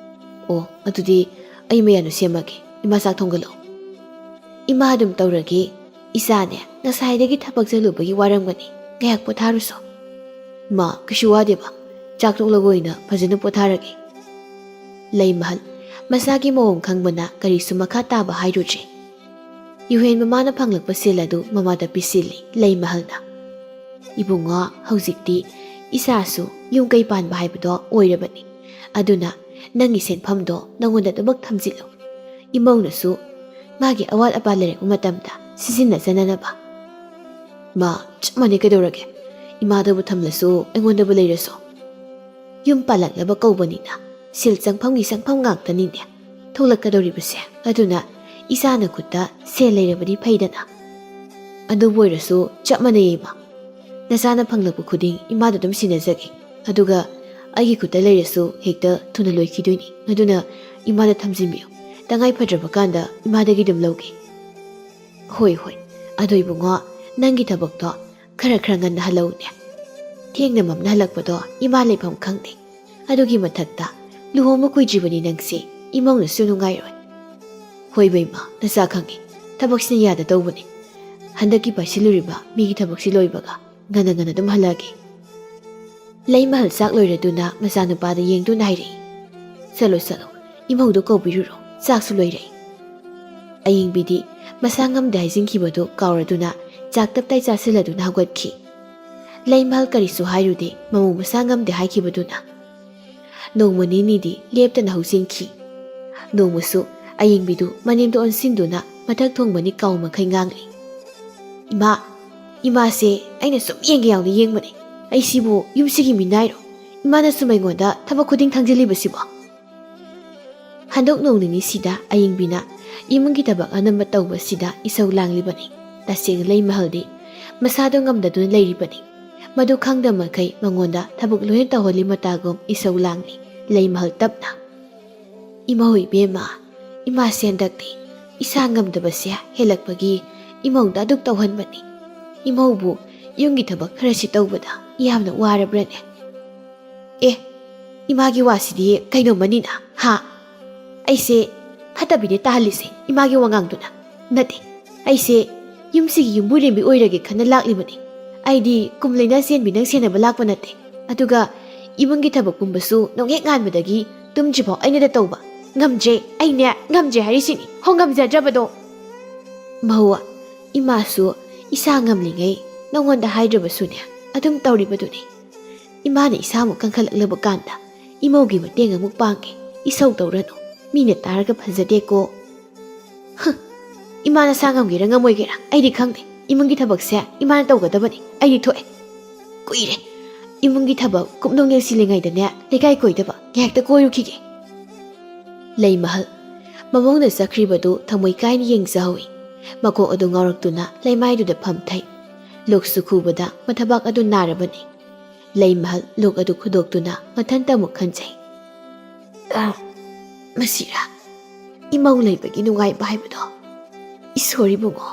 "ꯑꯣ, ꯑꯗꯨꯗꯤ ꯑꯩ ꯃꯌꯥꯝꯗꯨ ꯁꯦꯝꯃꯒꯦ, ꯏꯃꯥ ꯆꯥꯛ ꯊꯣꯡꯒꯠꯂꯛꯑꯣ꯫" "ꯏꯃꯥ ꯑꯗꯨꯝ ꯇꯧꯔꯒꯦ, ꯏꯆꯥꯅꯦ ꯉꯁꯥꯏꯗꯒꯤ ꯊꯕꯛ ꯆꯠꯂꯨꯕꯒꯤ ꯋꯥꯔꯝꯒꯅꯤ, ꯉꯥꯏꯍꯥꯛ ꯄꯣꯊꯥꯔꯨꯁꯣ꯫" "ꯃꯥ, ꯀꯩꯁꯨ ꯋꯥꯗꯦꯕ, ꯆꯥꯛ ꯇꯣꯛꯂꯒ ꯑꯣꯏꯅ ꯐꯖꯅ ꯄꯣꯊꯥꯔꯒꯦ꯫" ꯂꯩꯃꯍꯜ ꯃꯁꯥꯒꯤ ꯃꯑꯣꯡ ꯈꯪꯕꯅ ꯀꯔꯤꯁꯨ ꯃꯈꯥ ꯇꯥꯕ ꯍꯥꯏꯔꯨꯗ꯭ꯔꯦ꯫ ꯌꯨꯍꯦꯟ ꯃꯃꯥꯅ ꯐꯪꯂꯛꯄ ꯁꯦꯜ ꯑꯗꯨ ꯃꯃꯥꯗ ꯄꯤꯁꯤꯜꯂꯤ ꯂꯩꯃꯍꯜꯅ꯫ "ꯏꯕꯨꯡꯉꯣ, ꯍꯧꯖꯤꯛꯇꯤ ꯏꯆꯥꯁꯨ ꯌꯨꯝ ꯀꯩ ꯄꯥꯟꯕ ꯍꯥꯏꯕꯗꯣ ꯑꯣꯏꯔꯕꯅꯤ꯫ ꯑꯗꯨꯅ ꯅꯪꯒꯤ ꯁꯦꯟꯐꯝꯗꯣ ꯅꯉꯣꯟꯗ ꯑꯗꯨꯃꯛ ꯊꯝꯖꯤꯜꯂꯨ꯫ ꯏꯃꯧꯅꯁꯨ ꯃꯥꯒꯤ ꯑꯋꯥꯠ ꯑꯄꯥ ꯂꯩꯔꯛꯄ ꯃꯇꯝꯗ ꯁꯤꯖꯤꯟꯅꯖꯅꯅꯕ꯫" "ꯃꯥ, ꯆꯞ ꯃꯥꯟꯅꯩ ꯀꯩꯗꯧꯔꯒꯦ? ꯏꯃꯥꯗꯕꯨ ꯊꯝꯂꯁꯨ ꯑꯩꯉꯣꯟꯗꯕꯨ ꯂꯩꯔꯁꯨ꯫ ꯌꯨꯝ ꯄꯥꯜꯂꯛꯅꯕ ꯀꯧꯕꯅꯤꯅ ꯁꯦꯜ ꯆꯪꯐꯝꯒꯤ ꯆꯪꯐꯝ ꯉꯥꯛꯇꯅꯤꯅꯦ ꯊꯣꯛꯂꯛꯀꯗꯧꯔꯤꯕꯁꯦ꯫ ꯑꯗꯨꯅ ꯏꯆꯥꯅ ꯈꯨꯠꯇ ꯁꯦꯜ ꯂꯩꯔꯕꯗꯤ ꯐꯩꯗꯅ꯫ ꯑꯗꯨꯕꯨ ꯑꯣꯏꯔꯁꯨ ꯆꯞ ꯃꯥꯟꯅꯩ ꯏꯃꯥ꯫ ꯅꯆꯥꯅ ꯐꯪꯂꯛꯄ ꯈꯨꯗꯤꯡ ꯏꯃꯥꯗ ꯑꯗꯨꯝ ꯁꯤꯟꯅꯖꯒꯦ꯫ ꯑꯗꯨꯒ ꯑꯩꯒꯤ ꯈꯨꯠꯇ ꯂꯩꯔꯁꯨ ꯍꯦꯛꯇ ꯊꯨꯅ ꯂꯣꯏꯈꯤꯗꯣꯏꯅꯤ꯫ ꯑꯗꯨꯅ ꯏꯃꯥꯗ ꯊꯝꯖꯤꯟꯕꯤꯌꯨ꯫ ꯇꯉꯥꯏ ꯐꯗ꯭ꯔꯕ ꯀꯥꯟꯗ ꯏꯃꯥꯗꯒꯤ ꯑꯗꯨꯝ ꯂꯧꯒꯦ꯫" "ꯍꯣꯏ, ꯍꯣꯏ꯫ ꯑꯗꯣ ꯏꯕꯨꯡꯉꯣ, ꯅꯪꯒꯤ ꯊꯕꯛꯇꯣ ꯈꯔ ꯈꯔ ꯉꯟꯅ ꯍꯜꯂꯛꯎꯅꯦ꯫ ꯊꯦꯡꯅ ꯃꯝꯅ ꯍꯜꯂꯛꯄꯗꯣ ꯏꯃꯥ ꯂꯩꯐꯝ ꯈꯪꯗꯦ꯫ ꯑꯗꯨꯒꯤ ꯃꯊꯛꯇ ꯂꯨꯍꯣꯡꯕ ꯀꯨꯏꯗ꯭ꯔꯤꯕꯅꯤ ꯅꯪꯁꯦ, ꯏꯃꯧꯅꯁꯨ ꯅꯨꯡꯉꯥꯏꯔꯣꯏ꯫" "ꯍꯣꯏꯕ ꯏꯃꯥ, ꯅꯆꯥ ꯈꯪꯉꯤ꯫ ꯊꯕꯛꯁꯤꯅ ꯌꯥꯗ ꯇꯧꯕꯅꯤ꯫ ꯍꯟꯗꯛꯀꯤ ꯄꯥꯏꯁꯤꯜꯂꯨꯔꯤꯕ ꯃꯤꯒꯤ ꯊꯕꯛꯁꯤ ꯂꯣꯏꯕꯒ ꯉꯟꯅ ꯉꯟꯅ ꯑꯗꯨꯝ ꯍꯜꯂꯛꯑꯒꯦ꯫" ꯂꯩꯃꯍꯜ ꯆꯥꯛ ꯂꯣꯏꯔꯗꯨꯅ ꯃꯆꯥꯅꯨꯄꯥꯗ ꯌꯦꯡꯗꯨꯅ ꯍꯥꯏꯔꯛꯏ, "ꯆꯠꯂꯣ, ꯆꯠꯂꯣ, ꯏꯃꯧꯗꯣ ꯀꯧꯕꯤꯔꯨꯔꯣ, ꯆꯥꯛꯁꯨ ꯂꯣꯏꯔꯦ꯫" ꯑꯌꯤꯡꯕꯤꯗꯤ ꯃꯁꯥ ꯉꯝꯗꯦ ꯍꯥꯏꯖꯤꯟꯈꯤꯕꯗꯨ ꯀꯥꯎꯔꯗꯨꯅ ꯆꯥꯛ ꯇꯞꯇꯥꯏ ꯆꯥꯁꯤꯜꯂꯗꯨꯅ ꯍꯧꯒꯠꯈꯤ꯫ ꯂꯩꯃꯍꯜ ꯀꯔꯤꯁꯨ ꯍꯥꯏꯔꯨꯗꯦ, ꯃꯃꯧ ꯃꯁꯥ ꯉꯝꯗꯦ ꯍꯥꯏꯈꯤꯕꯗꯨꯅ꯫ ꯅꯣꯡꯃ ꯅꯤꯅꯤꯗꯤ ꯂꯦꯞꯇꯅ ꯍꯧꯖꯤꯟꯈꯤ꯫ ꯅꯣꯡꯃꯁꯨ ꯑꯌꯤꯡꯕꯤꯗꯨ ꯃꯅꯤꯡꯗ ꯑꯣꯟꯁꯤꯟꯗꯨꯅ ꯃꯊꯛ ꯊꯣꯡꯕꯅꯤ ꯀꯥꯎ ꯃꯈꯩ ꯉꯥꯡꯂꯤ, "ꯏꯃꯥ, ꯏꯃꯥꯁꯦ ꯑꯩꯅ ꯁꯨꯝ ꯌꯦꯡꯒꯦ ꯌꯥꯎꯅ ꯌꯦꯡꯕꯅꯦ꯫ ꯑꯩꯁꯤꯕꯨ ꯌꯨꯝꯁꯤꯒꯤ ꯃꯤꯅꯥꯏꯔꯣ? ꯏꯃꯥꯅ ꯁꯨꯝ ꯑꯩꯉꯣꯟꯗ ꯊꯕꯛ ꯈꯨꯗꯤꯡ ꯊꯥꯡꯖꯤꯜꯂꯤꯕꯁꯤꯕꯣ?" ꯍꯟꯗꯛ ꯅꯣꯡ ꯅꯤꯅꯤꯁꯤꯗ ꯑꯌꯤꯡꯕꯤꯅ ꯏꯃꯨꯡꯒꯤ ꯊꯕꯛ ꯑꯅꯝꯕ ꯇꯧꯕꯁꯤꯗ ꯏꯁꯧ ꯂꯥꯡꯂꯤꯕꯅꯤ꯫ ꯇꯁꯦꯡꯅ ꯂꯩꯃꯍꯜꯗꯤ ꯃꯁꯥꯗꯣ ꯉꯝꯗꯗꯨꯅ ꯂꯩꯔꯤꯕꯅꯤ꯫ ꯃꯗꯨ ꯈꯪꯗ ꯃꯈꯩ ꯃꯉꯣꯟꯗ ꯊꯕꯛ ꯂꯣꯏꯅ ꯇꯧꯍꯜꯂꯤ ꯃꯇꯥꯒꯨꯝ ꯏꯁꯧ ꯂꯥꯡꯂꯤ ꯂꯩꯃꯍꯜ ꯇꯞꯅ꯫ "ꯏꯃꯧ ꯏꯕꯦꯝꯃ, ꯏꯃꯥꯁꯦ ꯍꯟꯗꯛꯇꯤ ꯏꯁꯥ ꯉꯝꯗꯕꯁꯦ ꯍꯦꯜꯂꯛꯄꯒꯤ ꯏꯃꯧꯗ ꯑꯗꯨꯛ ꯇꯧꯍꯟꯕꯅꯤ꯫ ꯏꯃꯧꯕꯨ ꯌꯨꯝꯒꯤ ꯊꯕꯛ ꯈꯔꯁꯤ ꯇꯧꯕꯗ ꯌꯥꯝꯅ ꯋꯥꯔꯕ꯭ꯔꯅꯦ?" "ꯑꯦ, ꯏꯃꯥꯒꯤ ꯋꯥꯁꯤꯗꯤ ꯀꯩꯅꯣꯃꯅꯤꯅ, ꯍꯥ? ꯑꯩꯁꯦ ꯐꯠꯇꯕꯤꯅꯦ ꯇꯥꯍꯜꯂꯤꯁꯦ ꯏꯃꯥꯒꯤ ꯋꯥꯉꯥꯡꯗꯨꯅ꯫ ꯅꯠꯇꯦ, ꯑꯩꯁꯦ ꯌꯨꯝꯁꯤꯒꯤ ꯌꯨꯝꯕꯨꯔꯦꯝꯕꯤ ꯑꯣꯏꯔꯒꯦ ꯈꯟꯅ ꯂꯥꯛꯂꯤꯕꯅꯤ꯫ ꯑꯩꯗꯤ ꯀꯨꯝ ꯂꯩꯅ ꯆꯦꯟꯕꯤ ꯅꯪ ꯁꯦꯟꯅꯕ ꯂꯥꯛꯄ ꯅꯠꯇꯦ꯫ ꯑꯗꯨꯒ ꯏꯃꯨꯡꯒꯤ ꯊꯕꯛ ꯄꯨꯝꯕꯁꯨ ꯅꯣꯡꯍꯦꯛ ꯉꯥꯟꯕꯗꯒꯤ ꯇꯨꯝꯗ꯭ꯔꯤꯐꯥꯎ ꯑꯩꯅꯗ ꯇꯧꯕ꯫ ꯉꯝꯗ꯭ꯔꯦ, ꯑꯩꯅꯦ ꯉꯝꯗ꯭ꯔꯦ ꯍꯥꯏꯔꯤꯁꯤꯅꯤ꯫ ꯍꯣ, ꯉꯝꯖꯗ꯭ꯔꯕꯗꯣ!" "ꯃꯍꯨ, ꯏꯃꯥꯁꯨ ꯏꯁꯥ ꯉꯝꯂꯤꯉꯩ ꯅꯉꯣꯟꯗ ꯍꯥꯏꯗ꯭ꯔꯕꯁꯨꯅꯦ ꯑꯗꯨꯝ ꯇꯧꯔꯤꯕꯗꯨꯅꯤ꯫ ꯏꯃꯥꯅ ꯏꯁꯥꯃꯨꯛ ꯀꯟꯈꯠꯂꯛꯂꯕ ꯀꯥꯟꯗ ꯏꯃꯧꯒꯤ ꯃꯇꯦꯡ ꯑꯃꯨꯛ ꯄꯥꯡꯒꯦ꯫ ꯏꯁꯧ ꯇꯧꯔꯅꯨ, ꯃꯤꯅ ꯇꯥꯔꯒ ꯐꯖꯗꯦꯀꯣ꯫" "ꯍ, ꯏꯃꯥ ꯅꯁꯥ ꯉꯝꯒꯦꯔꯥ ꯉꯝꯃꯣꯏꯒꯦꯔꯥ ꯑꯩꯗꯤ ꯈꯪꯗꯦ꯫ ꯏꯃꯨꯡꯒꯤ ꯊꯕꯛꯁꯦ ꯏꯃꯥꯅ ꯇꯧꯒꯗꯕꯅꯤ꯫ ꯑꯩꯗꯤ ꯊꯣꯛꯑꯦ꯫ ꯀꯨꯏꯔꯦ ꯏꯃꯨꯡꯒꯤ ꯊꯕꯛ ꯀꯨꯞꯅꯣꯡ ꯌꯦꯡꯁꯤꯜꯂꯤꯉꯩꯗꯅꯦ ꯂꯩꯀꯥꯏ ꯀꯣꯏꯗꯕ꯫ ꯉꯥꯏꯍꯥꯛꯇ ꯀꯣꯏꯔꯨꯈꯤꯒꯦ꯫" ꯂꯩꯃꯍꯜ ꯃꯃꯧꯅ ꯆꯠꯈ꯭ꯔꯤꯕꯗꯨ ꯊꯃꯣꯏ ꯀꯥꯏꯅ ꯌꯦꯡꯖꯍꯧꯏ꯫ ꯃꯀꯣꯛ ꯑꯗꯨ ꯉꯥꯎꯔꯛꯇꯨꯅ ꯂꯩꯃꯥꯏꯗꯨꯗ ꯐꯝꯊꯩ꯫ ꯂꯣꯛꯁꯨ ꯈꯨꯕꯗ ꯃꯊꯕꯥꯛ ꯑꯗꯨ ꯅꯥꯔꯕꯅꯤ꯫ ꯂꯩꯃꯍꯜ ꯂꯣꯛ ꯑꯗꯨ ꯈꯨꯗꯣꯛꯇꯨꯅ ꯃꯊꯟꯇ ꯑꯃꯨꯛ ꯈꯟꯖꯩ꯫ "ꯑ, ꯃꯁꯤꯔꯥ ꯏꯃꯧ ꯂꯩꯕꯒꯤ ꯅꯨꯡꯉꯥꯏꯕ ꯍꯥꯏꯕꯗꯣ? ꯏꯁꯣꯔ ꯏꯕꯨꯡꯉꯣ,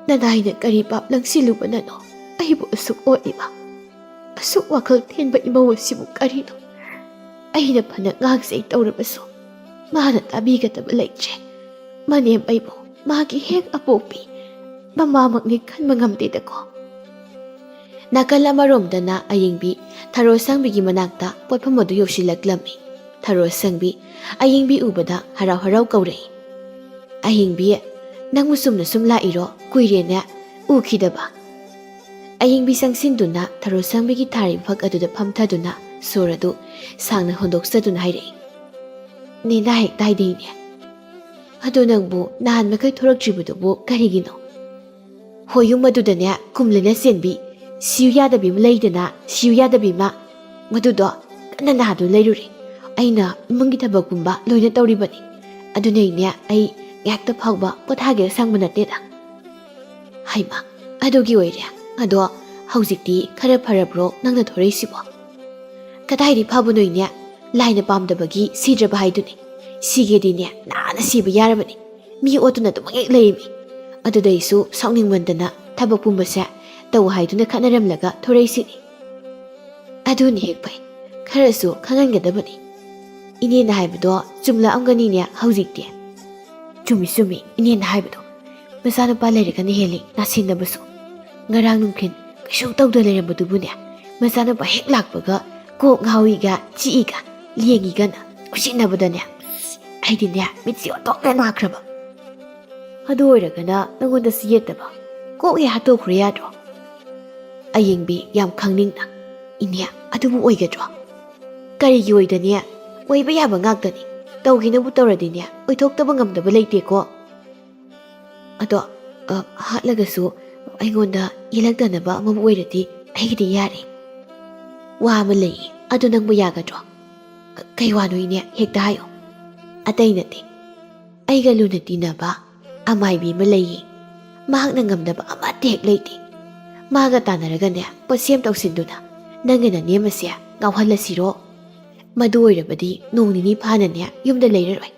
ꯅꯅꯥꯏꯅ ꯀꯔꯤ ꯄꯥꯞ ꯂꯪꯁꯤꯜꯂꯨꯕꯅꯅꯣ ꯑꯩꯕꯨ ꯑꯁꯨꯛ ꯑꯣꯠꯂꯤꯕ? ꯑꯁꯨꯛ ꯋꯥꯈꯜ ꯊꯤꯟꯕ ꯏꯃꯧ ꯑꯁꯤꯕꯨ ꯀꯔꯤꯅꯣ? ꯑꯩꯅ ꯐꯅ ꯉꯥꯡꯖꯩ ꯇꯧꯔꯕꯁꯨ ꯃꯥꯅ ꯇꯥꯕꯤꯒꯗꯕ ꯂꯩꯇ꯭ꯔꯦ꯫ ꯃꯅꯦꯝ ꯑꯩꯕꯨ ꯃꯥꯒꯤ ꯍꯦꯛ ꯑꯄꯣꯛꯄꯤ ꯃꯃꯥꯃꯛꯅꯤ ꯈꯟꯕ ꯉꯝꯗꯦꯗꯀꯣ꯫" ꯅꯥꯀꯜ ꯑꯃꯔꯣꯝꯗꯅ ꯑꯌꯤꯡꯕꯤ ꯊꯔꯣ ꯁꯪꯕꯤꯒꯤ ꯃꯅꯥꯛꯇ ꯄꯣꯠꯐꯝ ꯑꯗꯨ ꯌꯧꯁꯤꯜꯂꯛꯂꯝꯃꯤ꯫ ꯊꯔꯣ ꯁꯪꯕꯤ ꯑꯌꯤꯡꯕꯤ ꯎꯕꯗ ꯍꯔꯥꯎ ꯍꯔꯥꯎ ꯀꯧꯔꯛꯏ꯫ "ꯑꯍꯤꯡꯕꯤ, ꯅꯪꯕꯨ ꯆꯨꯝꯅ ꯁꯨꯝ ꯂꯥꯛꯏꯔꯣ? ꯀꯨꯏꯔꯦꯅꯦ ꯎꯈꯤꯗꯕ?" ꯑꯌꯤꯡꯕꯤ ꯆꯪꯁꯤꯟꯗꯨꯅ ꯊꯔꯣ ꯁꯪꯕꯤꯒꯤ ꯊꯥꯔꯤꯕ ꯐꯛ ꯑꯗꯨꯗ ꯐꯝꯊꯗꯨꯅ ꯁꯣꯔ ꯑꯗꯨ ꯁꯥꯡꯅ ꯍꯣꯟꯗꯣꯛꯆꯗꯨꯅ ꯍꯥꯏꯔꯛꯏ, "ꯅꯦꯅꯥ ꯍꯦꯛ ꯇꯥꯏꯗꯦꯅꯦ꯫ ꯑꯗꯣ ꯅꯪꯕꯨ ꯅꯍꯥꯟ ꯃꯈꯩ ꯊꯣꯔꯛꯇ꯭ꯔꯤꯕꯗꯨꯕꯨ ꯀꯔꯤꯒꯤꯅꯣ? ꯍꯣꯏ, ꯌꯨꯝ ꯑꯗꯨꯗꯅꯦ ꯀꯨꯝꯂꯅ ꯆꯦꯟꯕꯤ, ꯁꯤꯌꯨ ꯌꯥꯗꯕꯤ ꯑꯃ ꯂꯩꯗꯅ, ꯁꯤꯌꯨ ꯌꯥꯗꯕꯤ ꯑꯃ, ꯃꯗꯨꯗꯣ ꯀꯟꯅ ꯅꯥꯗꯨꯅ ꯂꯩꯔꯨꯔꯦ꯫ ꯑꯩꯅ ꯏꯃꯨꯡꯒꯤ ꯊꯕꯛ ꯄꯨꯝꯕ ꯂꯣꯏꯅ ꯇꯧꯔꯤꯕꯅꯤ꯫ ꯑꯗꯨꯅ ꯑꯩꯅꯦ, ꯑꯩ ꯉꯥꯏꯍꯥꯛꯇ ꯐꯥꯎꯕ ꯄꯣꯊꯥꯒꯦ ꯁꯪꯕ ꯅꯠꯇꯦꯗ꯫" "ꯍꯩꯃ, ꯑꯗꯨꯒꯤ ꯑꯣꯏꯔꯦ꯫ ꯑꯗꯣ ꯍꯧꯖꯤꯛꯇꯤ ꯈꯔ ꯐꯔꯕ꯭ꯔꯣ ꯅꯪꯅ ꯊꯣꯔꯛꯏꯁꯤꯕꯣ?" "ꯀꯗꯥꯏꯗꯤ ꯐꯕꯅꯣꯏꯅꯦ? ꯂꯥꯏꯅ ꯄꯥꯝꯗꯕꯒꯤ ꯁꯤꯗ꯭ꯔꯕ ꯍꯥꯏꯗꯨꯅꯤ꯫ ꯁꯤꯒꯦꯗꯤꯅꯦ ꯅꯥꯟꯅ ꯁꯤꯕ ꯌꯥꯔꯕꯅꯤ꯫ ꯃꯤ ꯑꯣꯠꯇꯨꯅ ꯑꯗꯨꯃꯛ ꯍꯦꯛ ꯂꯩꯔꯤꯃꯤ꯫ ꯑꯗꯨꯗ ꯑꯩꯁꯨ ꯁꯥꯎꯅꯤꯡꯃꯟꯗꯅ ꯊꯕꯛ ꯄꯨꯝꯕꯁꯦ ꯇꯧ ꯍꯥꯏꯗꯨꯅ ꯈꯠꯅꯔꯝꯂꯒ ꯊꯣꯔꯛꯏꯁꯤꯅꯤ꯫" "ꯑꯗꯨꯅꯤ ꯍꯦꯛ ꯐꯩ꯫ ꯈꯔꯁꯨ ꯈꯪꯍꯟꯒꯗꯕꯅꯤ꯫ ꯏꯅꯦꯅ ꯍꯥꯏꯕꯗꯣ ꯆꯨꯝꯂꯛꯑꯝꯒꯅꯤꯅꯦ ꯍꯧꯖꯤꯛꯇꯤ꯫" "ꯆꯨꯝꯃꯤ, ꯆꯨꯝꯃꯤ, ꯏꯅꯦꯅ ꯍꯥꯏꯕꯗꯣ꯫ ꯃꯆꯥꯅꯨꯄꯥ ꯂꯩꯔꯒꯅ ꯍꯦꯜꯂꯤ ꯅꯥꯁꯤꯟꯅꯕꯁꯨ꯫ ꯉꯔꯥꯡ ꯅꯨꯡꯊꯤꯜ ꯀꯩꯁꯨ ꯇꯧꯗ ꯂꯩꯔꯝꯕꯗꯨꯕꯨꯅꯦ, ꯃꯆꯥꯅꯨꯄꯥ ꯍꯦꯛ ꯂꯥꯛꯄꯒ ꯀꯣꯛ ꯉꯥꯎꯏꯒ ꯆꯤꯛꯏꯒ ꯂꯦꯡꯉꯤꯒꯅ ꯎꯁꯤꯠꯅꯕꯗꯅꯦ, ꯑꯩꯗꯤꯅꯦ ꯃꯤꯠꯁꯦ ꯑꯣꯟꯊꯣꯛꯅ ꯅꯥꯈ꯭ꯔꯕ꯫ ꯑꯗꯨ ꯑꯣꯏꯔꯒꯅ ꯅꯪꯉꯣꯟꯗꯁꯨ ꯌꯦꯠꯇꯕ ꯀꯣꯛ ꯍꯦꯛ ꯍꯥꯠꯇꯣꯛꯈ꯭ꯔꯣ ꯌꯥꯗ꯭ꯔꯣ?" ꯑꯌꯤꯡꯕꯤ ꯌꯥꯝ ꯈꯪꯅꯤꯡꯅ, "ꯏꯅꯦ, ꯑꯗꯨꯕꯨ ꯑꯣꯏꯒꯗ꯭ꯔꯣ?" "ꯀꯔꯤꯒꯤ ꯑꯣꯏꯗꯅꯤ? ꯑꯣꯏꯕ ꯌꯥꯕ ꯉꯥꯛꯇꯅꯤ꯫ ꯇꯧꯒꯦꯅꯕꯨ ꯇꯧꯔꯗꯤꯅꯦ, ꯑꯣꯏꯊꯣꯛꯇꯕ ꯉꯝꯗꯕ ꯂꯩꯇꯦꯀꯣ꯫ ꯑꯗꯣ, ꯑ, ꯍꯥꯠꯂꯒꯁꯨ ꯑꯩꯉꯣꯟꯗ ꯌꯦꯜꯂꯛꯇꯅꯕ ꯑꯃꯕꯨ ꯑꯣꯏꯔꯗꯤ ꯑꯩꯒꯤꯗꯤ ꯌꯥꯔꯦ꯫ ꯋꯥ ꯑꯃ ꯂꯩꯌꯦ, ꯑꯗꯨ ꯅꯪꯕꯨ ꯌꯥꯒꯗ꯭ꯔꯣ?" "ꯀꯩ ꯋꯥꯅꯣ ꯏꯅꯦ? ꯍꯦꯛꯇ ꯍꯥꯏꯌꯣ꯫" "ꯑꯇꯩ ꯅꯠꯇꯦ, ꯑꯩꯒ ꯂꯨꯅ ꯇꯤꯟꯅꯕ ꯑꯃꯥꯏꯕꯤ ꯑꯃ ꯂꯩꯌꯦ꯫ ꯃꯍꯥꯛꯅ ꯉꯝꯗꯕ ꯑꯃꯠꯇ ꯍꯦꯛ ꯂꯩꯇꯦ꯫ ꯃꯥꯒ ꯇꯥꯟꯅꯔꯒꯅꯦ, ꯄꯣꯠꯁꯦꯝ ꯇꯧꯁꯤꯟꯗꯨꯅ ꯅꯪꯒꯤ ꯅꯅꯦꯝ ꯑꯁꯦ ꯉꯥꯎꯍꯜꯂꯁꯤꯔꯣ? ꯃꯗꯨ ꯑꯣꯏꯔꯕꯗꯤ ꯅꯣꯡ ꯅꯤꯅꯤ ꯐꯥꯅꯅꯦ ꯌꯨꯝꯗ ꯂꯩꯔꯔꯣꯏ꯫"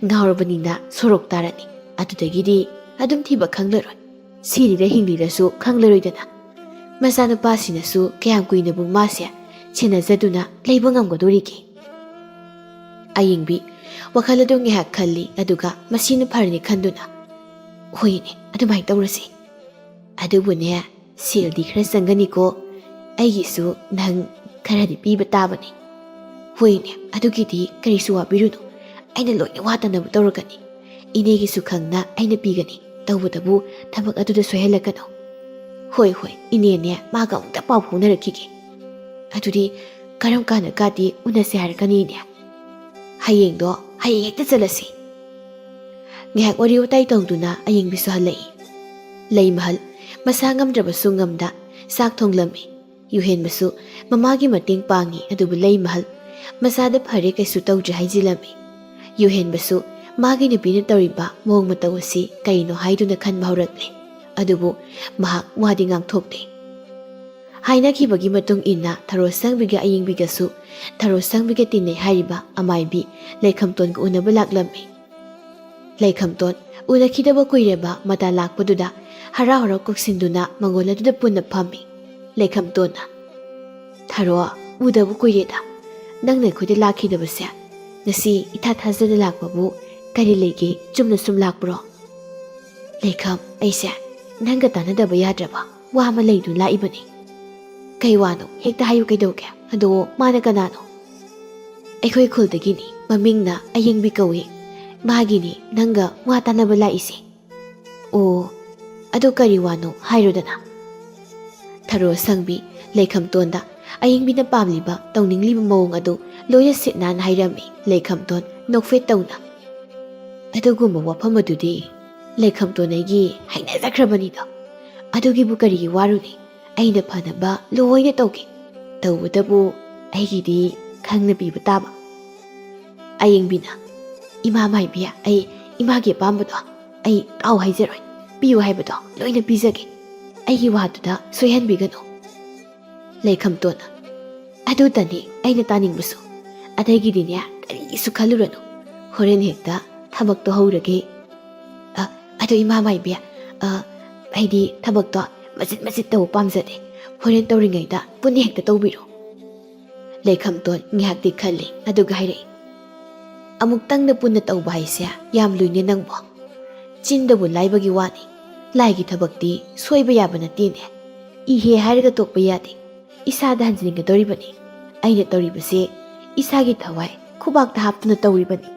"ꯉꯥꯎꯔꯕꯅꯤꯅ ꯁꯣꯔꯣꯛ ꯇꯥꯔꯅꯤ꯫ ꯑꯗꯨꯗꯒꯤꯗꯤ ꯑꯗꯨꯝ ꯊꯤꯕ ꯈꯪꯂꯔꯣꯏ꯫ ꯁꯤꯔꯤꯔ ꯍꯤꯡꯂꯤꯔꯁꯨ ꯈꯪꯂꯔꯣꯏꯗꯅ꯫ ꯃꯆꯥꯅꯨꯄꯥꯁꯤꯅꯁꯨ ꯀꯌꯥꯝ ꯀꯨꯏꯅꯕꯨ ꯃꯥꯁꯦ ꯁꯦꯟꯅꯖꯗꯨꯅ ꯂꯩꯕ ꯉꯝꯒꯗꯣꯔꯤꯒꯦ?" ꯑꯌꯤꯡꯕꯤ ꯋꯥꯈꯜ ꯑꯗꯨ ꯉꯥꯏꯍꯥꯛ ꯈꯜꯂꯤ, ꯑꯗꯨꯒ ꯃꯁꯤꯅ ꯐꯔꯅꯤ ꯈꯟꯗꯨꯅ, "ꯍꯣꯏꯅꯦ, ꯑꯗꯨꯃꯥꯏꯅ ꯇꯧꯔꯁꯤ꯫ ꯑꯗꯨꯕꯨꯅꯦ, ꯁꯦꯜꯗꯤ ꯈꯔ ꯆꯪꯒꯅꯤꯀꯣ꯫ ꯑꯩꯒꯤꯁꯨ ꯅꯪ ꯈꯔꯗꯤ ꯄꯤꯕ ꯇꯥꯕꯅꯤ꯫" "ꯍꯣꯏꯅꯦ, ꯑꯗꯨꯒꯤꯗꯤ ꯀꯔꯤꯁꯨ ꯋꯥꯕꯤꯔꯨꯅꯨ꯫ ꯑꯩꯅ ꯂꯣꯏꯅ ꯋꯥꯠꯇꯅꯕ ꯇꯧꯔꯛꯀꯅꯤ꯫ ꯏꯅꯦꯒꯤꯁꯨ ꯈꯪꯅ ꯑꯩꯅ ꯄꯤꯒꯅꯤ꯫ ꯇꯧꯕꯇꯕꯨ ꯊꯕꯛ ꯑꯗꯨꯗ ꯁꯣꯏꯍꯜꯂꯛꯀꯅꯨ꯫ ꯍꯣꯏ, ꯍꯣꯏ, ꯏꯅꯦꯅꯦ ꯃꯥꯒ ꯑꯃꯨꯛꯇ ꯄꯥꯎ ꯐꯥꯎꯅꯔꯛꯈꯤꯒꯦ꯫ ꯑꯗꯨꯗꯤ ꯀꯔꯝ ꯀꯥꯟꯗ ꯀꯥꯗꯤ ꯎꯅꯁꯦ ꯍꯥꯏꯔꯛꯀꯅꯤ, ꯏꯅꯦ? ꯍꯌꯦꯡꯗꯣ, ꯍꯌꯦꯡ ꯍꯦꯛꯇ ꯆꯠꯂꯁꯤ꯫ ꯉꯥꯏꯍꯥꯛ ꯋꯥꯔꯤ ꯋꯥꯇꯥꯏ ꯇꯧꯗꯨꯅ ꯑꯌꯦꯡꯕꯤꯁꯨ ꯍꯜꯂꯛꯏ꯫ ꯂꯩꯃꯍꯜ ꯃꯁꯥ ꯉꯝꯗ꯭ꯔꯕꯁꯨ ꯉꯝꯗ ꯆꯥꯛ ꯊꯣꯡꯂꯝꯃꯤ꯫ ꯌꯨꯍꯦꯟꯕꯁꯨ ꯃꯃꯥꯒꯤ ꯃꯇꯦꯡ ꯄꯥꯡꯉꯤ, ꯑꯗꯨꯕꯨ ꯂꯩꯃꯍꯜ ꯃꯁꯥꯗ ꯐꯔꯦ, ꯀꯩꯁꯨ ꯇꯧꯗ꯭ꯔꯦ ꯍꯥꯏꯖꯤꯜꯂꯝꯃꯤ꯫ ꯌꯨꯍꯦꯟꯕꯁꯨ ꯃꯥꯒꯤ ꯅꯨꯄꯤꯅ ꯇꯧꯔꯤꯕ ꯃꯑꯣꯡ ꯃꯇꯧ ꯑꯁꯤ ꯀꯔꯤꯅꯣ ꯍꯥꯏꯗꯨꯅ ꯈꯟꯕ ꯍꯧꯔꯛꯂꯦ꯫ ꯑꯗꯨꯕꯨ ꯃꯍꯥꯛ ꯋꯥꯗꯤ ꯉꯥꯡꯊꯣꯛꯇꯦ꯫ ꯍꯥꯏꯅꯈꯤꯕꯒꯤ ꯃꯇꯨꯡ ꯏꯟꯅ ꯊꯔꯣ ꯁꯪꯕꯤꯒ ꯑꯌꯦꯡꯕꯤꯒꯁꯨ ꯊꯔꯣ ꯁꯪꯕꯤꯒ ꯇꯤꯟꯅꯩ ꯍꯥꯏꯔꯤꯕ ꯑꯃꯥꯏꯕꯤ ꯂꯩꯈꯝꯇꯣꯟꯒ ꯎꯅꯕ ꯂꯥꯛꯂꯝꯃꯤ꯫ ꯂꯩꯈꯝꯇꯣꯟ ꯎꯅꯈꯤꯗꯕ ꯀꯨꯏꯔꯦꯕ ꯃꯇꯥ ꯂꯥꯛꯄꯗꯨꯗ ꯍꯔꯥꯎ ꯍꯔꯥꯎ ꯀꯧꯁꯤꯟꯗꯨꯅ ꯃꯉꯣꯟ ꯑꯗꯨꯗ ꯄꯨꯟꯅ ꯐꯝꯃꯤ꯫ ꯂꯩꯈꯝꯇꯣꯟꯅ, "ꯊꯔꯣ, ꯎꯗꯕ ꯀꯨꯏꯔꯦꯗ꯫ ꯅꯪꯅ ꯑꯩꯈꯣꯏꯗ ꯂꯥꯛꯈꯤꯗꯕꯁꯦ ꯉꯁꯤ ꯏꯊꯥ ꯊꯥꯖꯗꯅ ꯂꯥꯛꯄꯕꯨ ꯀꯔꯤ ꯂꯩꯒꯦ? ꯆꯨꯝꯅ ꯁꯨꯝ ꯂꯥꯛꯄ꯭ꯔꯣ?" "ꯂꯩꯈꯝ, ꯑꯩꯁꯦ ꯅꯪꯒ ꯇꯥꯟꯅꯗꯕ ꯌꯥꯗ꯭ꯔꯕ ꯋꯥ ꯑꯃ ꯂꯩꯗꯨꯅ ꯂꯥꯛꯏꯕꯅꯤ꯫" "ꯀꯩ ꯋꯥꯅꯣ? ꯍꯦꯛꯇ ꯍꯥꯏꯌꯨ, ꯀꯩꯗꯧꯒꯦ? ꯑꯗꯣ ꯃꯥꯅ ꯀꯅꯥꯅꯣ?" "ꯑꯩꯈꯣꯏ ꯈꯨꯜꯗꯒꯤꯅꯤ, ꯃꯃꯤꯡꯅ ꯑꯌꯦꯡꯕꯤ ꯀꯧꯏ꯫ ꯃꯥꯒꯤꯅꯤ ꯅꯪꯒ ꯋꯥ ꯇꯥꯟꯅꯕ ꯂꯥꯛꯏꯁꯦ꯫" "ꯑꯣ, ꯑꯗꯨ ꯀꯔꯤ ꯋꯥꯅꯣ ꯍꯥꯏꯔꯣꯗꯅ?" ꯊꯔꯣ ꯁꯪꯕꯤ ꯂꯩꯈꯝꯇꯣꯟꯗ ꯑꯌꯦꯡꯕꯤꯅ ꯄꯥꯝꯂꯤꯕ, ꯇꯧꯅꯤꯡꯂꯤꯕ ꯃꯑꯣꯡ ꯑꯗꯨ ꯂꯣꯏꯅ ꯁꯤꯠ ꯅꯥꯟꯅ ꯍꯥꯏꯔꯝꯃꯤ꯫ ꯂꯩꯈꯝꯇꯣꯟ ꯅꯣꯛꯐꯦꯠ ꯇꯧꯅ, "ꯑꯗꯨꯒꯨꯝꯕ ꯋꯥꯐꯝ ꯑꯗꯨꯗꯤ ꯂꯩꯈꯝꯇꯣꯟ ꯑꯩꯒꯤ ꯍꯩꯅꯖꯈ꯭ꯔꯕꯅꯤꯗꯣ꯫ ꯑꯗꯨꯒꯤꯕꯨ ꯀꯔꯤꯒꯤ ꯋꯥꯔꯨꯅꯤ? ꯑꯩꯅ ꯐꯅꯕ ꯂꯣꯏꯅ ꯇꯧꯒꯦ꯫ ꯇꯧꯕꯇꯕꯨ ꯑꯩꯒꯤꯗꯤ ꯈꯪꯅ ꯄꯤꯕ ꯇꯥꯕ꯫" ꯑꯌꯦꯡꯕꯤꯅ, "ꯏꯃꯥ ꯃꯥꯏꯕꯤ, ꯑꯩ ꯏꯃꯥꯒꯤ ꯑꯄꯥꯝꯕꯗꯣ ꯑꯩ ꯇꯥꯎ ꯍꯥꯏꯖꯔꯣꯏ꯫ ꯄꯤꯌꯨ ꯍꯥꯏꯕꯗꯣ ꯂꯣꯏꯅ ꯄꯤꯖꯒꯦ꯫ ꯑꯩꯒꯤ ꯋꯥꯗꯨꯗ ꯁꯣꯏꯍꯟꯕꯤꯒꯅꯨ꯫" ꯂꯩꯈꯝꯇꯣꯟꯅ, "ꯑꯗꯨꯇꯅꯤ ꯑꯩꯅ ꯇꯥꯅꯤꯡꯕꯁꯨ꯫ ꯑꯗꯒꯤꯗꯤꯅꯦ, ꯀꯔꯤꯁꯨ ꯈꯜꯂꯨꯔꯅꯨ꯫ ꯍꯣꯔꯦꯟ ꯍꯦꯛꯇ ꯊꯕꯛꯇꯣ ꯍꯧꯔꯒꯦ꯫" "ꯑ, ꯑꯗꯨ ꯏꯃꯥ ꯃꯥꯏꯕꯤ, ꯑ, ꯑꯩꯗꯤ ꯊꯕꯛꯇꯣ ꯃꯆꯤꯠ ꯃꯆꯤꯠ ꯇꯧꯕ ꯄꯥꯝꯖꯗꯦ꯫ ꯍꯣꯔꯦꯟ ꯇꯧꯔꯤꯉꯩꯗ ꯄꯨꯟꯅ ꯍꯦꯛꯇ ꯇꯧꯕꯤꯔꯣ꯫" ꯂꯩꯈꯝꯇꯣꯟ ꯉꯥꯏꯍꯥꯛꯇꯤ ꯈꯜꯂꯤ, ꯑꯗꯨꯒ ꯍꯥꯏꯔꯛꯏ, "ꯑꯃꯨꯛꯇꯪꯗ ꯄꯨꯟꯅ ꯇꯧꯕ ꯍꯥꯏꯁꯦ ꯌꯥꯝ ꯂꯨꯏꯅꯦ ꯅꯪꯕꯣ꯫ ꯆꯤꯟꯗꯕꯨ ꯂꯥꯏꯕꯒꯤ ꯋꯥꯅꯤ꯫ ꯂꯥꯏꯒꯤ ꯊꯕꯛꯇꯤ ꯁꯣꯏꯕ ꯌꯥꯕ ꯅꯠꯇꯦꯅꯦ꯫ ꯏꯍꯦ ꯍꯥꯏꯔꯒ ꯇꯣꯛꯄ ꯌꯥꯗꯦ꯫ ꯏꯁꯥꯗ ꯍꯟꯖꯤꯟꯒꯗꯧꯔꯤꯕꯅꯤ꯫ ꯑꯩꯅ ꯇꯧꯔꯤꯕꯁꯦ ꯏꯁꯥꯒꯤ ꯊꯋꯥꯏ ꯈꯨꯕꯥꯛꯇ ꯍꯥꯞꯇꯨꯅ ꯇꯧꯔꯤꯕꯅꯤ꯫"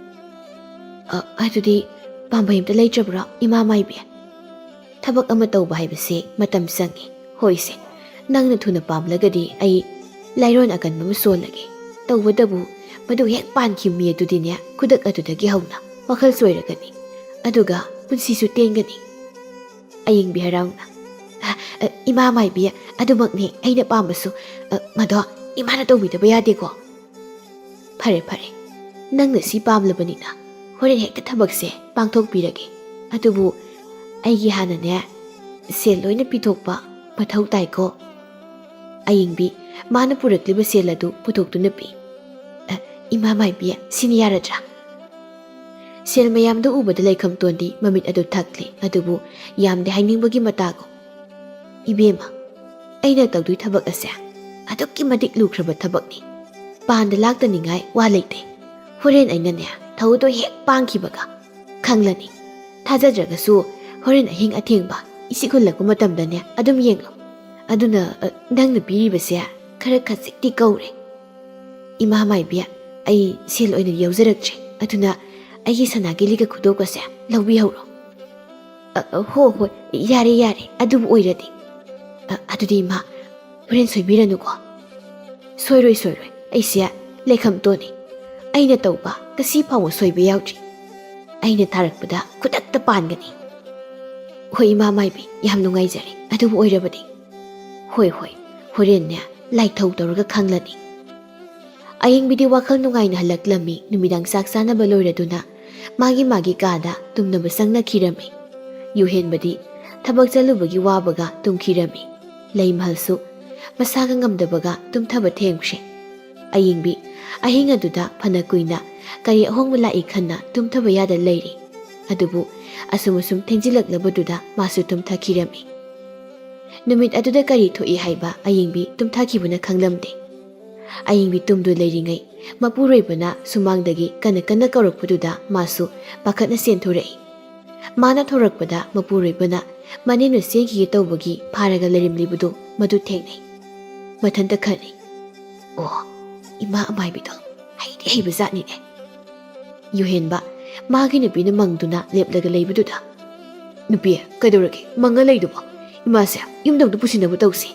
ꯑ, ꯑꯗꯨꯗꯤ ꯄꯥꯝꯕꯩ ꯑꯝꯇ ꯂꯩꯇ꯭ꯔꯕ꯭ꯔꯣ, ꯏꯃꯥ ꯃꯥꯏꯕꯤ? ꯊꯕꯛ ꯑꯃ ꯇꯧꯕ ꯍꯥꯏꯕꯁꯦ ꯃꯇꯝ ꯆꯪꯉꯤ꯫ ꯍꯣꯏꯁꯦ, ꯅꯪꯅ ꯊꯨꯅ ꯄꯥꯝꯂꯒꯗꯤ ꯑꯩ ꯂꯥꯏꯔꯣꯟ ꯑꯀꯟꯕ ꯑꯃ ꯁꯣꯜꯂꯒꯦ꯫ ꯇꯧꯕꯇꯕꯨ ꯃꯗꯨ ꯍꯦꯛ ꯄꯥꯟꯈꯤꯕ ꯃꯤ ꯑꯗꯨꯗꯤꯅꯦ, ꯈꯨꯗꯛ ꯑꯗꯨꯗꯒꯤ ꯍꯧꯅ ꯋꯥꯈꯜ ꯆꯣꯏꯔꯒꯅꯤ, ꯑꯗꯨꯒ ꯄꯨꯟꯁꯤꯁꯨ ꯇꯦꯟꯒꯅꯤ꯫ ꯑꯌꯤꯡꯕꯤ ꯍꯔꯥꯎꯅ, "ꯑ, ꯑ, ꯏꯃꯥ ꯃꯥꯏꯕꯤ, ꯑꯗꯨꯃꯛꯅꯤ ꯑꯩꯅ ꯄꯥꯝꯕꯁꯨ꯫ ꯑ, ꯃꯗꯣ ꯏꯃꯥꯅ ꯇꯧꯕꯤꯗꯕ ꯌꯥꯗꯦꯀꯣ?" "ꯐꯔꯦ, ꯐꯔꯦ, ꯅꯪꯅ ꯁꯤ ꯄꯥꯝꯂꯕꯅꯤꯅ ꯍꯣꯔꯦꯟ ꯍꯦꯛꯇ ꯊꯕꯛꯁꯦ ꯄꯥꯡꯊꯣꯛꯄꯤꯔꯒꯦ꯫ ꯑꯗꯨꯕꯨ ꯑꯩꯒꯤ ꯍꯥꯟꯅꯅꯦ ꯁꯦꯜ ꯂꯣꯏꯅ ꯄꯤꯊꯣꯛꯄ ꯃꯊꯧ ꯇꯥꯏꯀꯣ?" ꯑꯌꯤꯡꯕꯤ, ꯃꯥꯅ ꯄꯨꯔꯛꯂꯤꯕ ꯁꯦꯜ ꯑꯗꯨ ꯄꯨꯊꯣꯛꯇꯨꯅ ꯄꯤ꯫ "ꯑ, ꯏꯃꯥ ꯃꯥꯏꯕꯤ, ꯁꯤꯅ ꯌꯥꯔꯗ꯭ꯔꯥ?" ꯁꯦꯜ ꯃꯌꯥꯝꯗꯨ ꯎꯕꯗ ꯂꯩꯈꯝꯇꯣꯟꯗꯤ ꯃꯃꯤꯠ ꯑꯗꯨ ꯊꯛꯂꯦ, ꯑꯗꯨꯕꯨ ꯌꯥꯝꯗꯦ ꯍꯥꯏꯅꯤꯡꯕꯒꯤ ꯃꯇꯥꯒꯨꯝ꯫ "ꯏꯕꯦꯝꯃ, ꯑꯩꯅ ꯇꯧꯗꯣꯏ ꯊꯕꯛ ꯑꯁꯦ ꯑꯗꯨꯛꯀꯤ ꯃꯇꯤꯛ ꯂꯨꯈ꯭ꯔꯕ ꯊꯕꯛꯅꯤ꯫ ꯄꯥꯟꯗ ꯂꯥꯛꯇꯅꯤꯡꯉꯥꯏ ꯋꯥ ꯂꯩꯇꯦ꯫ ꯍꯣꯔꯦꯟ ꯑꯩꯅꯅꯦ ꯊꯧꯗꯣ ꯍꯦꯛ ꯄꯥꯡꯈꯤꯕꯒ ꯈꯪꯂꯅꯤ꯫ ꯊꯥꯖꯗ꯭ꯔꯒꯁꯨ ꯍꯣꯔꯦꯟ ꯑꯍꯤꯡ ꯑꯊꯦꯡꯕ ꯏꯁꯤꯛ ꯍꯨꯜꯂꯛꯄ ꯃꯇꯝꯗꯅꯦ ꯑꯗꯨꯝ ꯌꯦꯡꯂꯣ꯫ ꯑꯗꯨꯅ, ꯑ, ꯅꯪꯅ ꯄꯤꯔꯤꯕꯁꯦ ꯈꯔ ꯈꯖꯤꯛꯇꯤ ꯀꯧꯔꯦ꯫ ꯏꯃꯥ ꯃꯥꯏꯕꯤ, ꯑꯩ ꯁꯦꯜ ꯑꯣꯏꯅ ꯌꯥꯎꯖꯔꯛꯇ꯭ꯔꯦ, ꯑꯗꯨꯅ ꯑꯩꯒꯤ ꯁꯅꯥꯒꯤ ꯂꯤꯛꯀ ꯈꯨꯗꯣꯞꯀꯁꯦ ꯂꯧꯕꯤꯍꯧꯔꯣ꯫" "ꯑ, ꯑ, ꯍꯣ, ꯍꯣꯏ, ꯌꯥꯔꯦ, ꯌꯥꯔꯦ, ꯑꯗꯨꯕꯨ ꯑꯣꯏꯔꯗꯤ꯫ ꯑ, ꯑꯗꯨꯗꯤ ꯏꯃꯥ, ꯍꯣꯔꯦꯟ ꯁꯣꯏꯕꯤꯔꯅꯨꯀꯣ꯫" "ꯁꯣꯏꯔꯣꯏ, ꯁꯣꯏꯔꯣꯏ, ꯑꯩꯁꯦ ꯂꯩꯈꯝꯇꯣꯟꯅꯤ꯫ ꯑꯩꯅ ꯇꯧꯕ ꯉꯁꯤ ꯐꯥꯎꯕ ꯁꯣꯏꯕ ꯌꯥꯎꯗ꯭ꯔꯤ꯫ ꯑꯩꯅ ꯊꯥꯔꯛꯄꯗ ꯈꯨꯗꯛꯇ ꯄꯥꯟꯒꯅꯤ꯫" "ꯍꯣꯏ, ꯏꯃꯥ ꯃꯥꯏꯕꯤ, ꯌꯥꯝ ꯅꯨꯡꯉꯥꯏꯖꯔꯦ, ꯑꯗꯨꯕꯨ ꯑꯣꯏꯔꯕꯗꯤ꯫" "ꯍꯣꯏ, ꯍꯣꯏ, ꯍꯣꯔꯦꯟꯅꯦ ꯂꯥꯏꯊꯧ ꯇꯧꯔꯒ ꯈꯪꯂꯅꯤ꯫" ꯑꯌꯤꯡꯕꯤꯗꯤ ꯋꯥꯈꯜ ꯅꯨꯡꯉꯥꯏꯅ ꯍꯜꯂꯛꯂꯝꯃꯤ꯫ ꯅꯨꯃꯤꯗꯥꯡ ꯆꯥꯛ ꯆꯥꯅꯕ ꯂꯣꯏꯔꯗꯨꯅ ꯃꯥꯒꯤ ꯃꯥꯒꯤ ꯀꯥꯗ ꯇꯨꯝꯅꯕ ꯆꯪꯅꯈꯤꯔꯝꯃꯤ꯫ ꯌꯨꯍꯦꯟꯕꯗꯤ ꯊꯕꯛ ꯆꯠꯂꯨꯕꯒꯤ ꯋꯥꯕꯒ ꯇꯨꯝꯈꯤꯔꯝꯃꯤ꯫ ꯂꯩꯃꯍꯜꯁꯨ ꯃꯁꯥꯒ ꯉꯝꯗꯕꯒ ꯇꯨꯝꯊꯕ ꯊꯦꯡꯈ꯭ꯔꯦ꯫ ꯑꯌꯤꯡꯕꯤ ꯑꯍꯤꯡ ꯑꯗꯨꯗ ꯐꯅ ꯀꯨꯏꯅ ꯀꯔꯤ ꯑꯍꯣꯡꯕ ꯂꯥꯛꯏ ꯈꯟꯅ ꯇꯨꯝꯊꯕ ꯌꯥꯗ ꯂꯩꯔꯤ꯫ ꯑꯗꯨꯕꯨ ꯑꯁꯨꯝ ꯑꯁꯨꯝ ꯊꯦꯡꯖꯤꯜꯂꯛꯂꯕꯗꯨꯗ ꯃꯥꯁꯨ ꯇꯨꯝꯊꯈꯤꯔꯝꯃꯤ꯫ ꯅꯨꯃꯤꯠ ꯑꯗꯨꯗ ꯀꯔꯤ ꯊꯣꯛꯏ ꯍꯥꯏꯕ ꯑꯌꯤꯡꯕꯤ ꯇꯨꯝꯊꯈꯤꯕꯅ ꯈꯪꯂꯝꯗꯦ꯫ ꯑꯌꯤꯡꯕꯤ ꯇꯨꯝꯗꯨ ꯂꯩꯔꯤꯉꯩ ꯃꯄꯨꯔꯣꯏꯕꯅ ꯁꯨꯃꯥꯡꯗꯒꯤ ꯀꯟꯅ ꯀꯟꯅ ꯀꯧꯔꯛꯄꯗꯨꯗ ꯃꯥꯁꯨ ꯄꯥꯈꯠꯅ ꯆꯦꯟꯊꯣꯔꯛꯏ꯫ ꯃꯥꯅ ꯊꯣꯔꯛꯄꯗ ꯃꯄꯨꯔꯣꯏꯕꯅ ꯃꯅꯦꯝꯅ ꯆꯦꯟꯈꯤꯒꯦ ꯇꯧꯕꯒꯤ ꯐꯥꯔꯒ ꯂꯩꯔꯝꯂꯤꯕꯗꯨ ꯃꯗꯨ ꯊꯦꯡꯅꯩ꯫ ꯃꯊꯟꯇ ꯈꯜꯂꯤ, "ꯑꯣ, ꯏꯃꯥ ꯑꯃꯥꯏꯕꯤꯗꯣ ꯍꯩꯗꯤ ꯍꯩꯕ ꯖꯥꯠꯅꯤꯅꯦ꯫" ꯌꯨꯍꯦꯟꯕ ꯃꯥꯒꯤ ꯅꯨꯄꯤꯅ ꯃꯪꯗꯨꯅ ꯂꯦꯞꯂꯒ ꯂꯩꯕꯗꯨꯗ, "ꯅꯨꯄꯤ, ꯀꯩꯗꯧꯔꯒꯦ? ꯃꯪꯉ ꯂꯩꯗꯨꯕꯣ? ꯏꯃꯥꯁꯦ ꯌꯨꯝꯗ ꯑꯃꯨꯛꯇ ꯄꯨꯁꯤꯟꯅꯕ ꯇꯧꯁꯤ꯫"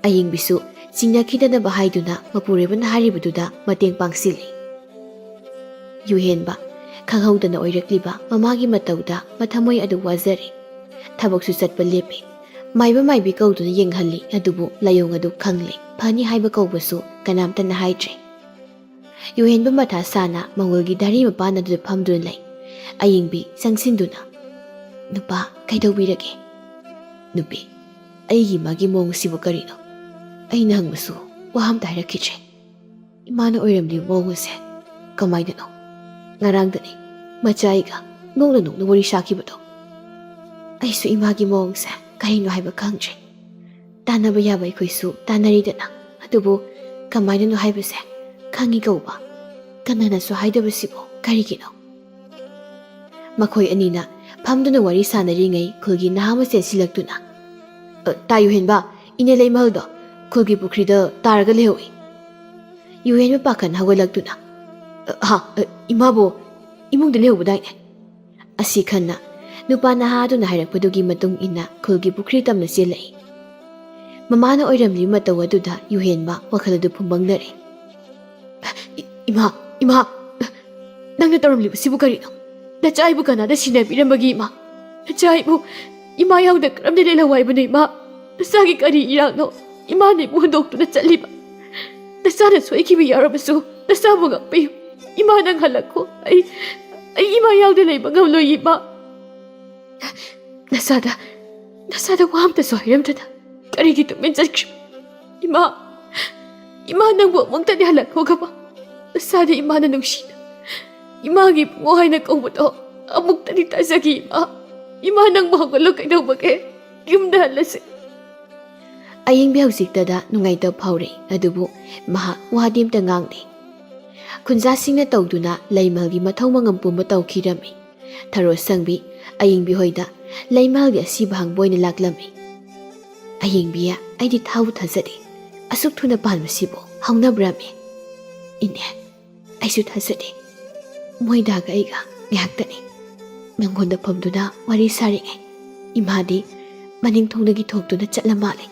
ꯑꯌꯤꯡꯕꯤꯁꯨ ꯆꯤꯡꯅꯈꯤꯗꯅꯕ ꯍꯥꯏꯗꯨꯅ ꯃꯄꯨꯔꯣꯏꯕꯅ ꯍꯥꯏꯔꯤꯕꯗꯨꯗ ꯃꯇꯦꯡ ꯄꯥꯡꯁꯤꯜꯂꯤ꯫ ꯌꯨꯍꯦꯟꯕ ꯈꯪꯍꯧꯗꯅ ꯑꯣꯏꯔꯛꯂꯤꯕ ꯃꯃꯥꯒꯤ ꯃꯇꯧꯗ ꯃꯊꯃꯣꯏ ꯑꯗꯨ ꯋꯥꯖꯔꯦ꯫ ꯊꯕꯛꯁꯨ ꯆꯠꯄ ꯂꯦꯞꯄꯦ꯫ ꯃꯥꯏꯕ ꯃꯥꯏꯕꯤ ꯀꯧꯗꯨꯅ ꯌꯦꯡꯍꯜꯂꯤ, ꯑꯗꯨꯕꯨ ꯂꯥꯏꯑꯣꯡ ꯑꯗꯨ ꯈꯪꯂꯦ꯫ ꯐꯅꯤ ꯍꯥꯏꯕ ꯀꯧꯕꯁꯨ ꯀꯅꯥꯝꯇꯅ ꯍꯥꯏꯗ꯭ꯔꯦ꯫ ꯌꯨꯍꯦꯟꯕ ꯃꯊꯥ ꯁꯥꯅ ꯃꯪꯒꯣꯜꯒꯤ ꯙꯔꯤ ꯃꯄꯥꯟ ꯑꯗꯨꯗ ꯐꯝꯗꯨꯅ ꯂꯩ꯫ ꯑꯌꯤꯡꯕꯤ ꯆꯪꯁꯤꯟꯗꯨꯅ, "ꯅꯨꯄꯥ, ꯀꯩꯗꯧꯕꯤꯔꯒꯦ?" "ꯅꯨꯄꯤ, ꯑꯩꯒꯤ ꯏꯃꯥꯒꯤ ꯃꯑꯣꯡꯁꯤꯕꯨ ꯀꯔꯤꯅꯣ? ꯑꯩꯅ ꯍꯪꯕꯁꯨ ꯋꯥ ꯑꯝꯇ ꯍꯥꯏꯔꯛꯈꯤꯗ꯭ꯔꯦ꯫ ꯏꯃꯥꯅ ꯑꯣꯏꯔꯝꯂꯤꯕ ꯃꯑꯣꯡ ꯑꯁꯦ ꯀꯃꯥꯏꯅꯅꯣ? ꯉꯔꯥꯡꯗꯅꯤ ꯃꯆꯥ ꯑꯩꯒ ꯅꯣꯛꯅ ꯅꯣꯛꯅ ꯋꯥꯔꯤ ꯁꯥꯈꯤꯕꯗꯣ꯫ ꯑꯩꯁꯨ ꯏꯃꯥꯒꯤ ꯃꯑꯣꯡꯁꯦ ꯀꯔꯤꯅꯣ ꯍꯥꯏꯕ ꯈꯪꯗ꯭ꯔꯦ꯫ ꯇꯥꯟꯅꯕ ꯌꯥꯕ ꯑꯩꯈꯣꯏꯁꯨ ꯇꯥꯟꯅꯔꯤꯗꯅ, ꯑꯗꯨꯕꯨ ꯀꯃꯥꯏꯅꯅꯣ ꯍꯥꯏꯕꯁꯦ ꯈꯪꯉꯤ ꯀꯧꯕ, ꯀꯅꯥꯅꯁꯨ ꯍꯥꯏꯗꯕꯁꯤꯕꯨ ꯀꯔꯤꯒꯤꯅꯣ?" ꯃꯈꯣꯏ ꯑꯅꯤꯅ ꯐꯝꯗꯨꯅ ꯋꯥꯔꯤ ꯁꯥꯟꯅꯔꯤꯉꯩ ꯈꯨꯜꯒꯤ ꯅꯍꯥ ꯑꯃ ꯆꯦꯟꯁꯤꯜꯂꯛꯇꯨꯅ, "ꯑ, ꯇꯥ ꯌꯨꯍꯦꯟꯕ, ꯏꯅꯦ ꯂꯩꯃꯍꯜꯗꯣ ꯈꯨꯜꯒꯤ ꯄꯨꯈ꯭ꯔꯤꯗ ꯇꯥꯔꯒ ꯂꯩꯍꯧꯏ꯫" ꯌꯨꯍꯦꯟꯕ ꯄꯥꯈꯟ ꯍꯧꯒꯠꯂꯛꯇꯨꯅ, "ꯑ, ꯍꯥ, ꯑ, ꯏꯃꯥꯕꯨ ꯏꯃꯨꯡꯗ ꯂꯩꯍꯧꯕꯗꯥꯏꯅꯦ?" ꯑꯁꯤ ꯈꯟꯅ ꯅꯨꯄꯥ ꯅꯍꯥ ꯑꯗꯨꯅ ꯍꯥꯏꯔꯛꯄꯗꯨꯒꯤ ꯃꯇꯨꯡ ꯏꯟꯅ ꯈꯨꯜꯒꯤ ꯄꯨꯈ꯭ꯔꯤ ꯇꯝꯅ ꯆꯦꯜꯂꯛꯏ꯫ ꯃꯃꯥꯅ ꯑꯣꯏꯔꯝꯂꯤꯕ ꯃꯇꯧ ꯑꯗꯨꯗ ꯌꯨꯍꯦꯟꯕ ꯋꯥꯈꯜ ꯑꯗꯨ ꯐꯨꯝꯕꯪꯅꯔꯦ꯫ "ꯏ-, ꯏꯃꯥ, ꯏꯃꯥ, ꯅꯪꯅ ꯇꯧꯔꯝꯂꯤꯕꯁꯤꯕꯨ ꯀꯔꯤꯅꯣ? ꯅꯆꯥ ꯑꯩꯕꯨ ꯀꯅꯥꯗ ꯁꯤꯟꯅꯕꯤꯔꯝꯕꯒꯦ, ꯏꯃꯥ? ꯅꯆꯥ ꯑꯩꯕꯨ ꯏꯃꯥ ꯌꯥꯎꯗ ꯀꯔꯝꯅ ꯂꯩꯍꯧ ꯍꯥꯏꯕꯅꯣ, ꯏꯃꯥ? ꯅꯆꯥꯒꯤ ꯀꯔꯤ ꯏꯔꯥꯡꯅꯣ? ꯏꯃꯥꯅ ꯑꯩꯕꯨ ꯍꯨꯟꯗꯣꯛꯇꯨꯅ ꯆꯠꯂꯤꯕ? ꯅꯆꯥꯅ ꯁꯣꯏꯈꯤꯕ ꯌꯥꯎꯔꯕꯁꯨ ꯅꯆꯥꯕꯨ ꯉꯥꯛꯄꯤꯌꯨ꯫ ꯏꯃꯥ, ꯅꯪ ꯍꯜꯂꯛꯈꯣ꯫ ꯑꯩ, ꯑꯩ ꯏꯃꯥ ꯌꯥꯎꯗ ꯂꯩꯕ ꯉꯝꯂꯣꯏ, ꯏꯃꯥ꯫" "ꯅꯆꯥꯗ, ꯅꯆꯥꯗ ꯋꯥ ꯑꯝꯇꯁꯨ ꯍꯥꯏꯔꯝꯗꯅ ꯀꯔꯤꯒꯤ ꯇꯨꯃꯤꯟ ꯆꯠꯈ꯭ꯔꯤꯕ? ꯏꯃꯥ, ꯏꯃꯥ, ꯅꯪꯕꯨ ꯑꯃꯨꯛꯇꯗꯤ ꯍꯜꯂꯛꯈꯣꯒꯕ꯫ ꯅꯆꯥꯗ ꯏꯃꯥꯅ ꯅꯨꯡꯁꯤꯅ ꯏꯃꯥꯒꯤ ꯏꯕꯨꯡꯉꯣ ꯍꯥꯏꯅ ꯀꯧꯕꯗꯣ ꯑꯃꯨꯛꯇꯗꯤ ꯇꯥꯖꯒꯦ, ꯏꯃꯥ꯫ ꯏꯃꯥ, ꯅꯪꯕꯨ ꯍꯧꯒꯠꯂꯣ, ꯀꯩꯗꯧꯕꯒꯦ? ꯌꯨꯝꯗ ꯍꯜꯂꯁꯤ꯫" ꯑꯌꯤꯡꯕꯤ ꯍꯧꯖꯤꯛꯇꯗ ꯅꯨꯡꯉꯥꯏꯇꯕ ꯐꯥꯎꯔꯦ, ꯑꯗꯨꯕꯨ ꯃꯍꯥꯛ ꯋꯥꯗꯤ ꯑꯝꯇ ꯉꯥꯡꯗꯦ꯫ ꯈꯨꯟꯖꯥꯁꯤꯡꯅ ꯇꯧꯗꯨꯅ ꯂꯩꯃꯍꯜꯒꯤ ꯃꯊꯧ ꯃꯉꯝ ꯄꯨꯝꯕ ꯇꯧꯈꯤꯔꯝꯃꯤ꯫ ꯊꯔꯣ ꯁꯪꯕꯤ ꯑꯌꯤꯡꯕꯤ ꯍꯣꯏꯗ ꯂꯩꯃꯍꯜꯒꯤ ꯑꯁꯤꯕ ꯍꯪꯕ ꯑꯣꯏꯅ ꯂꯥꯛꯂꯝꯃꯤ꯫ "ꯑꯌꯤꯡꯕꯤ, ꯑꯩꯗꯤ ꯊꯥꯕꯨ ꯊꯥꯖꯗꯦ꯫ ꯑꯁꯨꯛ ꯊꯨꯅ ꯄꯥꯟꯕꯁꯤꯕꯨ ꯍꯧꯅꯕ꯭ꯔꯝꯃꯤ?" "ꯏꯅꯦ, ꯑꯩꯁꯨ ꯊꯥꯖꯗꯦ꯫ ꯃꯣꯏꯗꯥꯒ ꯑꯩꯒ ꯉꯥꯏꯍꯥꯛꯇꯅꯤ ꯃꯥꯡꯒꯣꯟꯗ ꯐꯝꯗꯨꯅ ꯋꯥꯔꯤ ꯁꯥꯔꯤꯉꯩ, ꯏꯃꯥꯗꯤ ꯃꯅꯤꯡ ꯊꯣꯡꯗꯒꯤ ꯊꯣꯛꯇꯨꯅ ꯆꯠꯂ ꯃꯥꯜꯂꯦ꯫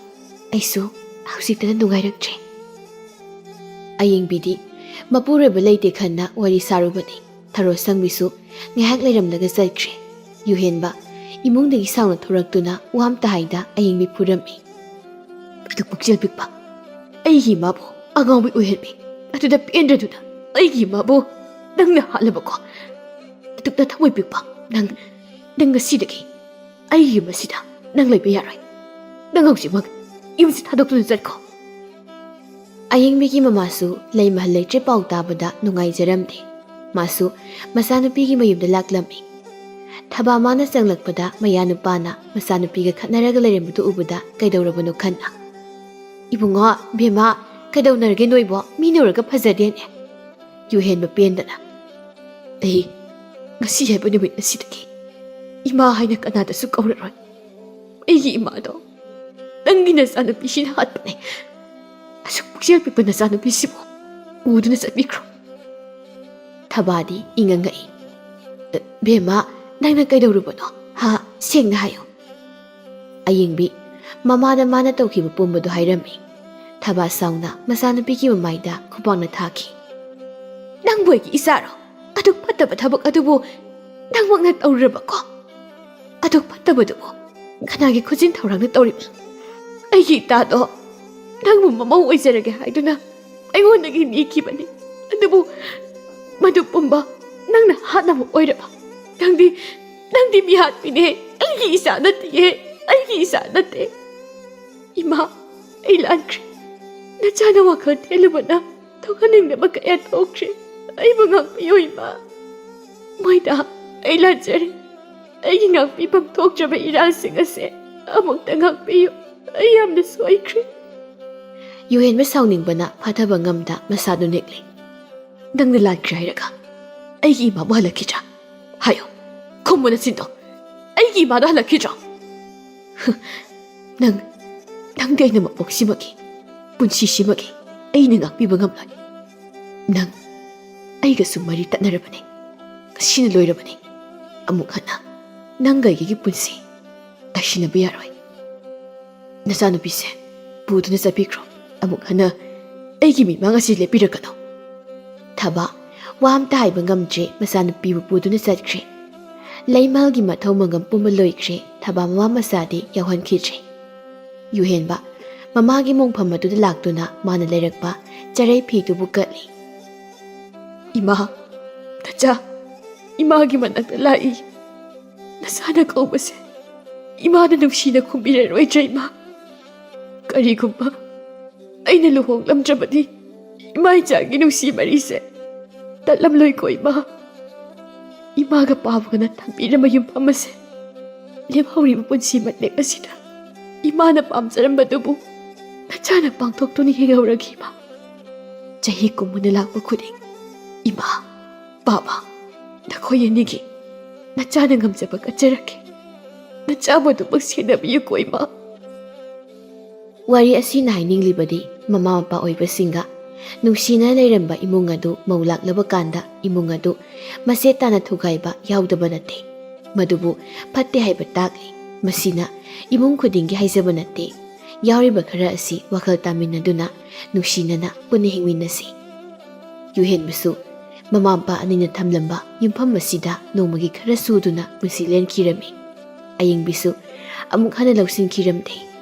ꯑꯩꯁꯨ ꯍꯧꯖꯤꯛꯇꯗ ꯅꯨꯡꯉꯥꯏꯔꯛꯇ꯭ꯔꯦ꯫ ꯑꯌꯦꯡꯕꯤꯗꯤ ꯃꯄꯨꯔꯣꯏꯕ ꯂꯩꯇꯦ ꯈꯟꯅ ꯋꯥꯔꯤ ꯁꯥꯔꯨꯕꯅꯤ꯫ ꯊꯔꯣ ꯁꯪꯕꯤꯁꯨ ꯉꯥꯏꯍꯥꯛ ꯂꯩꯔꯝꯂꯒ ꯆꯠꯈ꯭ꯔꯦ꯫ ꯌꯨꯍꯦꯟꯕ ꯏꯃꯨꯡꯗꯒꯤ ꯁꯥꯎꯅ ꯊꯣꯔꯛꯇꯨꯅ ꯋꯥ ꯑꯝꯇ ꯍꯥꯏꯗ ꯑꯌꯦꯡꯕꯤ ꯐꯨꯔꯝꯃꯤ꯫ "ꯑꯗꯨ ꯄꯨꯛꯆꯦꯜ ꯄꯤꯛꯄ, ꯑꯩꯒꯤ ꯏꯃꯥꯕꯨ ꯑꯉꯥꯎꯕꯤ ꯑꯣꯏꯍꯟꯕꯤ꯫ ꯑꯗꯨꯗ ꯄꯦꯟꯗ꯭ꯔꯗꯨꯅ ꯑꯩꯒꯤ ꯏꯃꯥꯕꯨ ꯅꯪꯅ ꯍꯥꯠꯂꯕꯀꯣ꯫ ꯑꯗꯨꯛꯅ ꯊꯃꯣꯏ ꯄꯤꯛꯄ ꯅꯪ, ꯅꯪ ꯉꯁꯤꯗꯒꯤ ꯑꯩꯒꯤ ꯌꯨꯝ ꯑꯁꯤꯗ ꯅꯪ ꯂꯩꯕ ꯌꯥꯔꯣꯏ꯫ ꯅꯪ ꯍꯧꯖꯤꯛꯃꯛ ꯌꯨꯝꯁꯤ ꯊꯥꯗꯣꯛꯇꯨꯅ ꯆꯠꯈꯣ꯫" ꯑꯌꯦꯡꯕꯤꯒꯤ ꯃꯃꯥꯁꯨ ꯂꯩꯃꯍꯜ ꯂꯩꯇ꯭ꯔꯦ ꯄꯥꯎ ꯇꯥꯕꯗ ꯅꯨꯡꯉꯥꯏꯖꯔꯝꯗꯦ꯫ ꯃꯥꯁꯨ ꯃꯆꯥꯅꯨꯄꯤꯒꯤ ꯃꯌꯨꯝꯗ ꯂꯥꯛꯂꯝꯃꯤ꯫ ꯊꯕꯥ ꯃꯥꯅ ꯆꯪꯂꯛꯄꯗ ꯃꯌꯥꯅꯨꯄꯥꯅ ꯃꯆꯥꯅꯨꯄꯤꯒ ꯈꯠꯅꯔꯒ ꯂꯩꯔꯝꯕꯗꯨ ꯎꯕꯗ ꯀꯩꯗꯧꯔꯕꯅꯣ ꯈꯟꯅ, "ꯏꯕꯨꯡꯉꯣ, ꯕꯦꯝꯃ, ꯀꯩꯗꯧꯅꯔꯒꯦ ꯅꯣꯏꯕꯣ? ꯃꯤꯅ ꯎꯔꯒ ꯐꯖꯗꯦꯅꯦ꯫" ꯌꯨꯍꯦꯟꯕ ꯄꯦꯟꯗꯅ, "ꯑꯩ ꯉꯁꯤ ꯍꯥꯏꯕ ꯅꯨꯃꯤꯠ ꯑꯁꯤꯗꯒꯤ ꯏꯃꯥ ꯍꯥꯏꯅ ꯀꯅꯥꯗꯁꯨ ꯀꯧꯔꯔꯣꯏ꯫ ꯑꯩꯒꯤ ꯏꯃꯥꯗꯣ ꯅꯪꯒꯤ ꯅꯆꯥꯅꯨꯄꯤꯁꯤꯅ ꯍꯥꯠꯄꯅꯦ꯫ ꯑꯁꯨꯛ ꯄꯨꯛꯆꯦꯜ ꯄꯤꯛꯄ ꯅꯆꯥꯅꯨꯄꯤꯁꯤꯕꯨ ꯎꯗꯨꯅ ꯆꯠꯄꯤꯈ꯭ꯔꯣ꯫" ꯊꯕꯥꯗꯤ ꯏꯉꯛ ꯉꯛꯏ꯫ "ꯕꯦꯝꯃ, ꯅꯪꯅ ꯀꯩꯗꯧꯔꯨꯕꯅꯣ? ꯍꯥ? ꯁꯦꯡꯅ ꯍꯥꯏꯌꯨ꯫" ꯑꯌꯦꯡꯕꯤ ꯃꯃꯥꯗ ꯃꯥꯅ ꯇꯧꯈꯤꯕ ꯄꯨꯝꯕꯗꯨ ꯍꯥꯏꯔꯝꯃꯤ꯫ ꯊꯕꯥ ꯁꯥꯎꯅ ꯃꯆꯥꯅꯨꯄꯤꯒꯤ ꯃꯃꯥꯏꯗ ꯈꯨꯄꯥꯛꯅ ꯊꯥꯈꯤ꯫ "ꯅꯪꯕꯨ ꯑꯩꯒꯤ ꯏꯆꯥꯔꯣ? ꯑꯗꯨꯛ ꯐꯠꯇꯕ ꯊꯕꯛ ꯑꯗꯨꯕꯨ ꯅꯪꯃꯛꯅ ꯇꯧꯔꯨꯔꯕꯀꯣ? ꯑꯗꯨꯛ ꯐꯠꯇꯕꯗꯨꯕꯨ ꯀꯅꯥꯒꯤ ꯈꯨꯖꯤꯟ ꯊꯧꯔꯥꯡꯅ ꯇꯧꯔꯤꯕ? ꯑꯩꯒꯤ ꯏꯇꯥꯗꯣ ꯅꯪꯕꯨ ꯃꯃꯧ ꯑꯣꯏꯖꯔꯒꯦ ꯍꯥꯏꯗꯨꯅ ꯑꯩꯉꯣꯟꯗꯒꯤ ꯅꯤꯈꯤꯕꯅꯤ꯫ ꯑꯗꯨꯕꯨ ꯃꯗꯨ ꯄꯨꯝꯕ ꯅꯪꯅ ꯍꯥꯠꯅꯕ ꯑꯣꯏꯔꯕ? ꯅꯪꯗꯤ, ꯅꯪꯗꯤ ꯃꯤꯍꯥꯠꯄꯤꯅꯦ꯫ ꯑꯩꯒꯤ ꯏꯆꯥ ꯅꯠꯇꯤꯌꯦ, ꯑꯩꯒꯤ ꯏꯆꯥ ꯅꯠꯇꯦ꯫" "ꯏꯃꯥ, ꯑꯩ ꯂꯥꯟꯈ꯭ꯔꯦ꯫ ꯅꯆꯥꯅ ꯋꯥꯈꯜ ꯊꯦꯜꯂꯨꯕꯅ ꯊꯣꯛꯍꯟꯅꯤꯡꯗꯕ ꯀꯌꯥ ꯊꯣꯛꯈ꯭ꯔꯦ꯫ ꯑꯩꯕꯨ ꯉꯥꯛꯄꯤꯌꯨ ꯏꯃꯥ꯫ ꯃꯣꯏꯗ, ꯑꯩ ꯂꯥꯟꯖꯔꯦ꯫ ꯑꯩꯒꯤ ꯉꯥꯛꯄꯤꯐꯝ ꯊꯣꯛꯇ꯭ꯔꯕ ꯏꯔꯥꯜꯁꯤꯡ ꯑꯁꯦ ꯑꯃꯨꯛꯇ ꯉꯥꯛꯄꯤꯌꯨ꯫ ꯑꯩ ꯌꯥꯝꯅ ꯁꯣꯏꯈ꯭ꯔꯦ꯫" ꯌꯨꯍꯦꯟꯕ ꯁꯥꯎꯅꯤꯡꯕꯅ ꯐꯥꯊꯕ ꯉꯝꯗ ꯃꯁꯥꯗꯨ ꯅꯤꯛꯂꯤ꯫ "ꯅꯪꯅ ꯂꯥꯟꯈ꯭ꯔꯦ ꯍꯥꯏꯔꯒ ꯑꯩꯒꯤ ꯏꯃꯥꯕꯨ ꯍꯜꯂꯛꯈꯤꯗ꯭ꯔꯥ? ꯍꯥꯏꯌꯣ, ꯈꯨꯝꯃꯨ ꯅꯆꯤꯟꯗꯣ꯫ ꯑꯩꯒꯤ ꯏꯃꯥꯗꯣ ꯍꯜꯂꯛꯈꯤꯗ꯭ꯔꯣ? ꯅꯪ, ꯅꯪꯗꯤ ꯑꯩꯅ ꯃꯄꯣꯛꯁꯤꯃꯒꯤ, ꯄꯨꯟꯁꯤꯁꯤꯃꯒꯤ ꯑꯩꯅ ꯉꯥꯛꯄꯤꯕ ꯉꯝꯂꯣꯏ꯫ ꯅꯪ ꯑꯩꯒꯁꯨ ꯃꯔꯤ ꯇꯠꯅꯔꯕꯅꯤ꯫ ꯉꯁꯤꯅ ꯂꯣꯏꯔꯕꯅꯤ꯫ ꯑꯃꯨꯛ ꯍꯟꯅ ꯅꯪꯒ ꯑꯩꯒꯤ ꯄꯨꯟꯁꯤ ꯇꯥꯏꯁꯤꯟꯅꯕ ꯌꯥꯔꯣꯏ꯫ ꯅꯆꯥꯅꯨꯄꯤꯁꯦ ꯄꯨꯗꯨꯅ ꯆꯠꯄꯤꯈ꯭ꯔꯣ꯫ ꯑꯃꯨꯛ ꯍꯟꯅ ꯑꯩꯒꯤ ꯃꯤꯠꯃꯥꯡ ꯑꯁꯤ ꯂꯦꯞꯄꯤꯔꯛꯀꯅꯨ꯫ ꯊꯕꯥ ꯋꯥ ꯑꯝꯇ ꯍꯥꯏꯕ ꯉꯝꯗ꯭ꯔꯦ, ꯃꯆꯥꯅꯨꯄꯤꯕꯨ ꯄꯨꯗꯨꯅ ꯆꯠꯈ꯭ꯔꯦ꯫ ꯂꯩꯃꯥꯜꯒꯤ ꯃꯊꯧ ꯃꯉꯝ ꯄꯨꯝꯕ ꯂꯣꯏꯈ꯭ꯔꯦ꯫ ꯊꯕꯥ ꯃꯃꯥ ꯃꯆꯥꯗꯤ ꯌꯥꯎꯍꯟꯈꯤꯗ꯭ꯔꯦ꯫ ꯌꯨꯍꯦꯟꯕ ꯃꯃꯥꯒꯤ ꯃꯣꯡꯐꯝ ꯑꯗꯨꯗ ꯂꯥꯛꯇꯨꯅ ꯃꯥꯅ ꯂꯩꯔꯛꯄ ꯆꯔꯩ ꯐꯤꯗꯨꯕꯨ ꯀꯠꯂꯤ꯫ "ꯏꯃꯥ, ꯅꯆꯥ, ꯏꯃꯥꯒꯤ ꯃꯅꯥꯛꯇ ꯂꯥꯛꯏ꯫ ꯅꯁꯥꯅ ꯀꯧꯕꯁꯦ ꯏꯃꯥꯅ ꯅꯨꯡꯁꯤꯅ ꯈꯨꯝꯕꯤꯔꯔꯣꯏꯗ꯭ꯔꯥ ꯏꯃꯥ? ꯀꯔꯤꯒꯨꯝꯕ ꯑꯩꯅ ꯂꯨꯍꯣꯡꯂꯝꯗ꯭ꯔꯕꯗꯤ ꯏꯃꯥ ꯏꯆꯥꯒꯤ ꯅꯨꯡꯁꯤ ꯃꯔꯤꯁꯦ ꯇꯠꯂꯝꯂꯣꯏꯀꯣ ꯏꯃꯥ꯫ ꯏꯃꯥꯒ ꯄꯥꯕꯒꯅ ꯊꯝꯕꯤꯔꯝꯕ ꯌꯨꯝꯐꯝ ꯑꯁꯦ ꯂꯦꯝꯍꯧꯔꯤꯕ ꯄꯨꯟꯁꯤ ꯃꯇꯦꯛ ꯑꯁꯤꯗ ꯏꯃꯥꯅ ꯄꯥꯝꯖꯔꯝꯕꯗꯨꯕꯨ ꯅꯆꯥꯅ ꯄꯥꯡꯊꯣꯛꯇꯨꯅ ꯌꯦꯡꯍꯧꯔꯒꯦ ꯏꯃꯥ꯫ ꯆꯍꯤ ꯀꯨꯝ ꯑꯣꯏꯅ ꯂꯥꯛꯄ ꯈꯨꯗꯤꯡ ꯏꯃꯥ, ꯄꯥꯕ, ꯅꯈꯣꯏ ꯑꯅꯤꯒꯤ ꯅꯆꯥꯅ ꯉꯝꯖꯕ ꯀꯠꯆꯔꯛꯀꯦ꯫ ꯅꯆꯥꯕꯨ ꯑꯗꯨꯃꯛ ꯁꯦꯟꯅꯕꯤꯌꯨꯀꯣ ꯏꯃꯥ"꯫ ꯋꯥꯔꯤ ꯑꯁꯤꯅ ꯍꯥꯏꯅꯤꯡꯂꯤꯕꯗꯤ, ꯃꯃꯥ ꯃꯄꯥ ꯑꯣꯏꯕꯁꯤꯡꯒ ꯅꯨꯡꯁꯤꯅ ꯂꯩꯔꯝꯕ ꯏꯃꯨꯡ ꯑꯗꯨ ꯃꯧ ꯂꯥꯛꯂꯕ ꯀꯥꯟꯗ ꯏꯃꯨꯡ ꯑꯗꯨ ꯃꯆꯦꯠ ꯇꯥꯅ ꯊꯨꯒꯥꯏꯕ ꯌꯥꯎꯗꯕ ꯅꯠꯇꯦ꯫ ꯃꯗꯨꯕꯨ ꯐꯠꯇꯦ ꯍꯥꯏꯕ ꯇꯥꯛꯂꯤ꯫ ꯃꯁꯤꯅ ꯏꯃꯨꯡ ꯈꯨꯗꯤꯡꯒꯤ ꯍꯥꯏꯖꯕ ꯅꯠꯇꯦ꯫ ꯌꯥꯎꯔꯤꯕ ꯈꯔ ꯑꯁꯤ ꯋꯥꯈꯜ ꯇꯥꯃꯤꯟꯅꯗꯨꯅ ꯅꯨꯡꯁꯤꯅꯅ ꯄꯨꯟꯅ ꯍꯤꯡꯃꯤꯟꯅꯁꯤ꯫ ꯌꯨꯍꯦꯟꯕꯁꯨ ꯃꯃꯥ ꯃꯄꯥ ꯑꯅꯤꯅ ꯊꯝꯂꯝꯕ ꯌꯨꯝꯐꯝ ꯑꯁꯤꯗ ꯅꯣꯡꯃꯒꯤ ꯈꯔ ꯁꯨꯗꯨꯅ ꯄꯨꯟꯁꯤ ꯂꯦꯟꯈꯤꯔꯝꯃꯤ꯫ ꯑꯌꯤꯡꯕꯤꯁꯨ ꯑꯃꯨꯛ ꯍꯟꯅ ꯂꯧꯁꯤꯟꯈꯤꯔꯝꯗꯦ꯫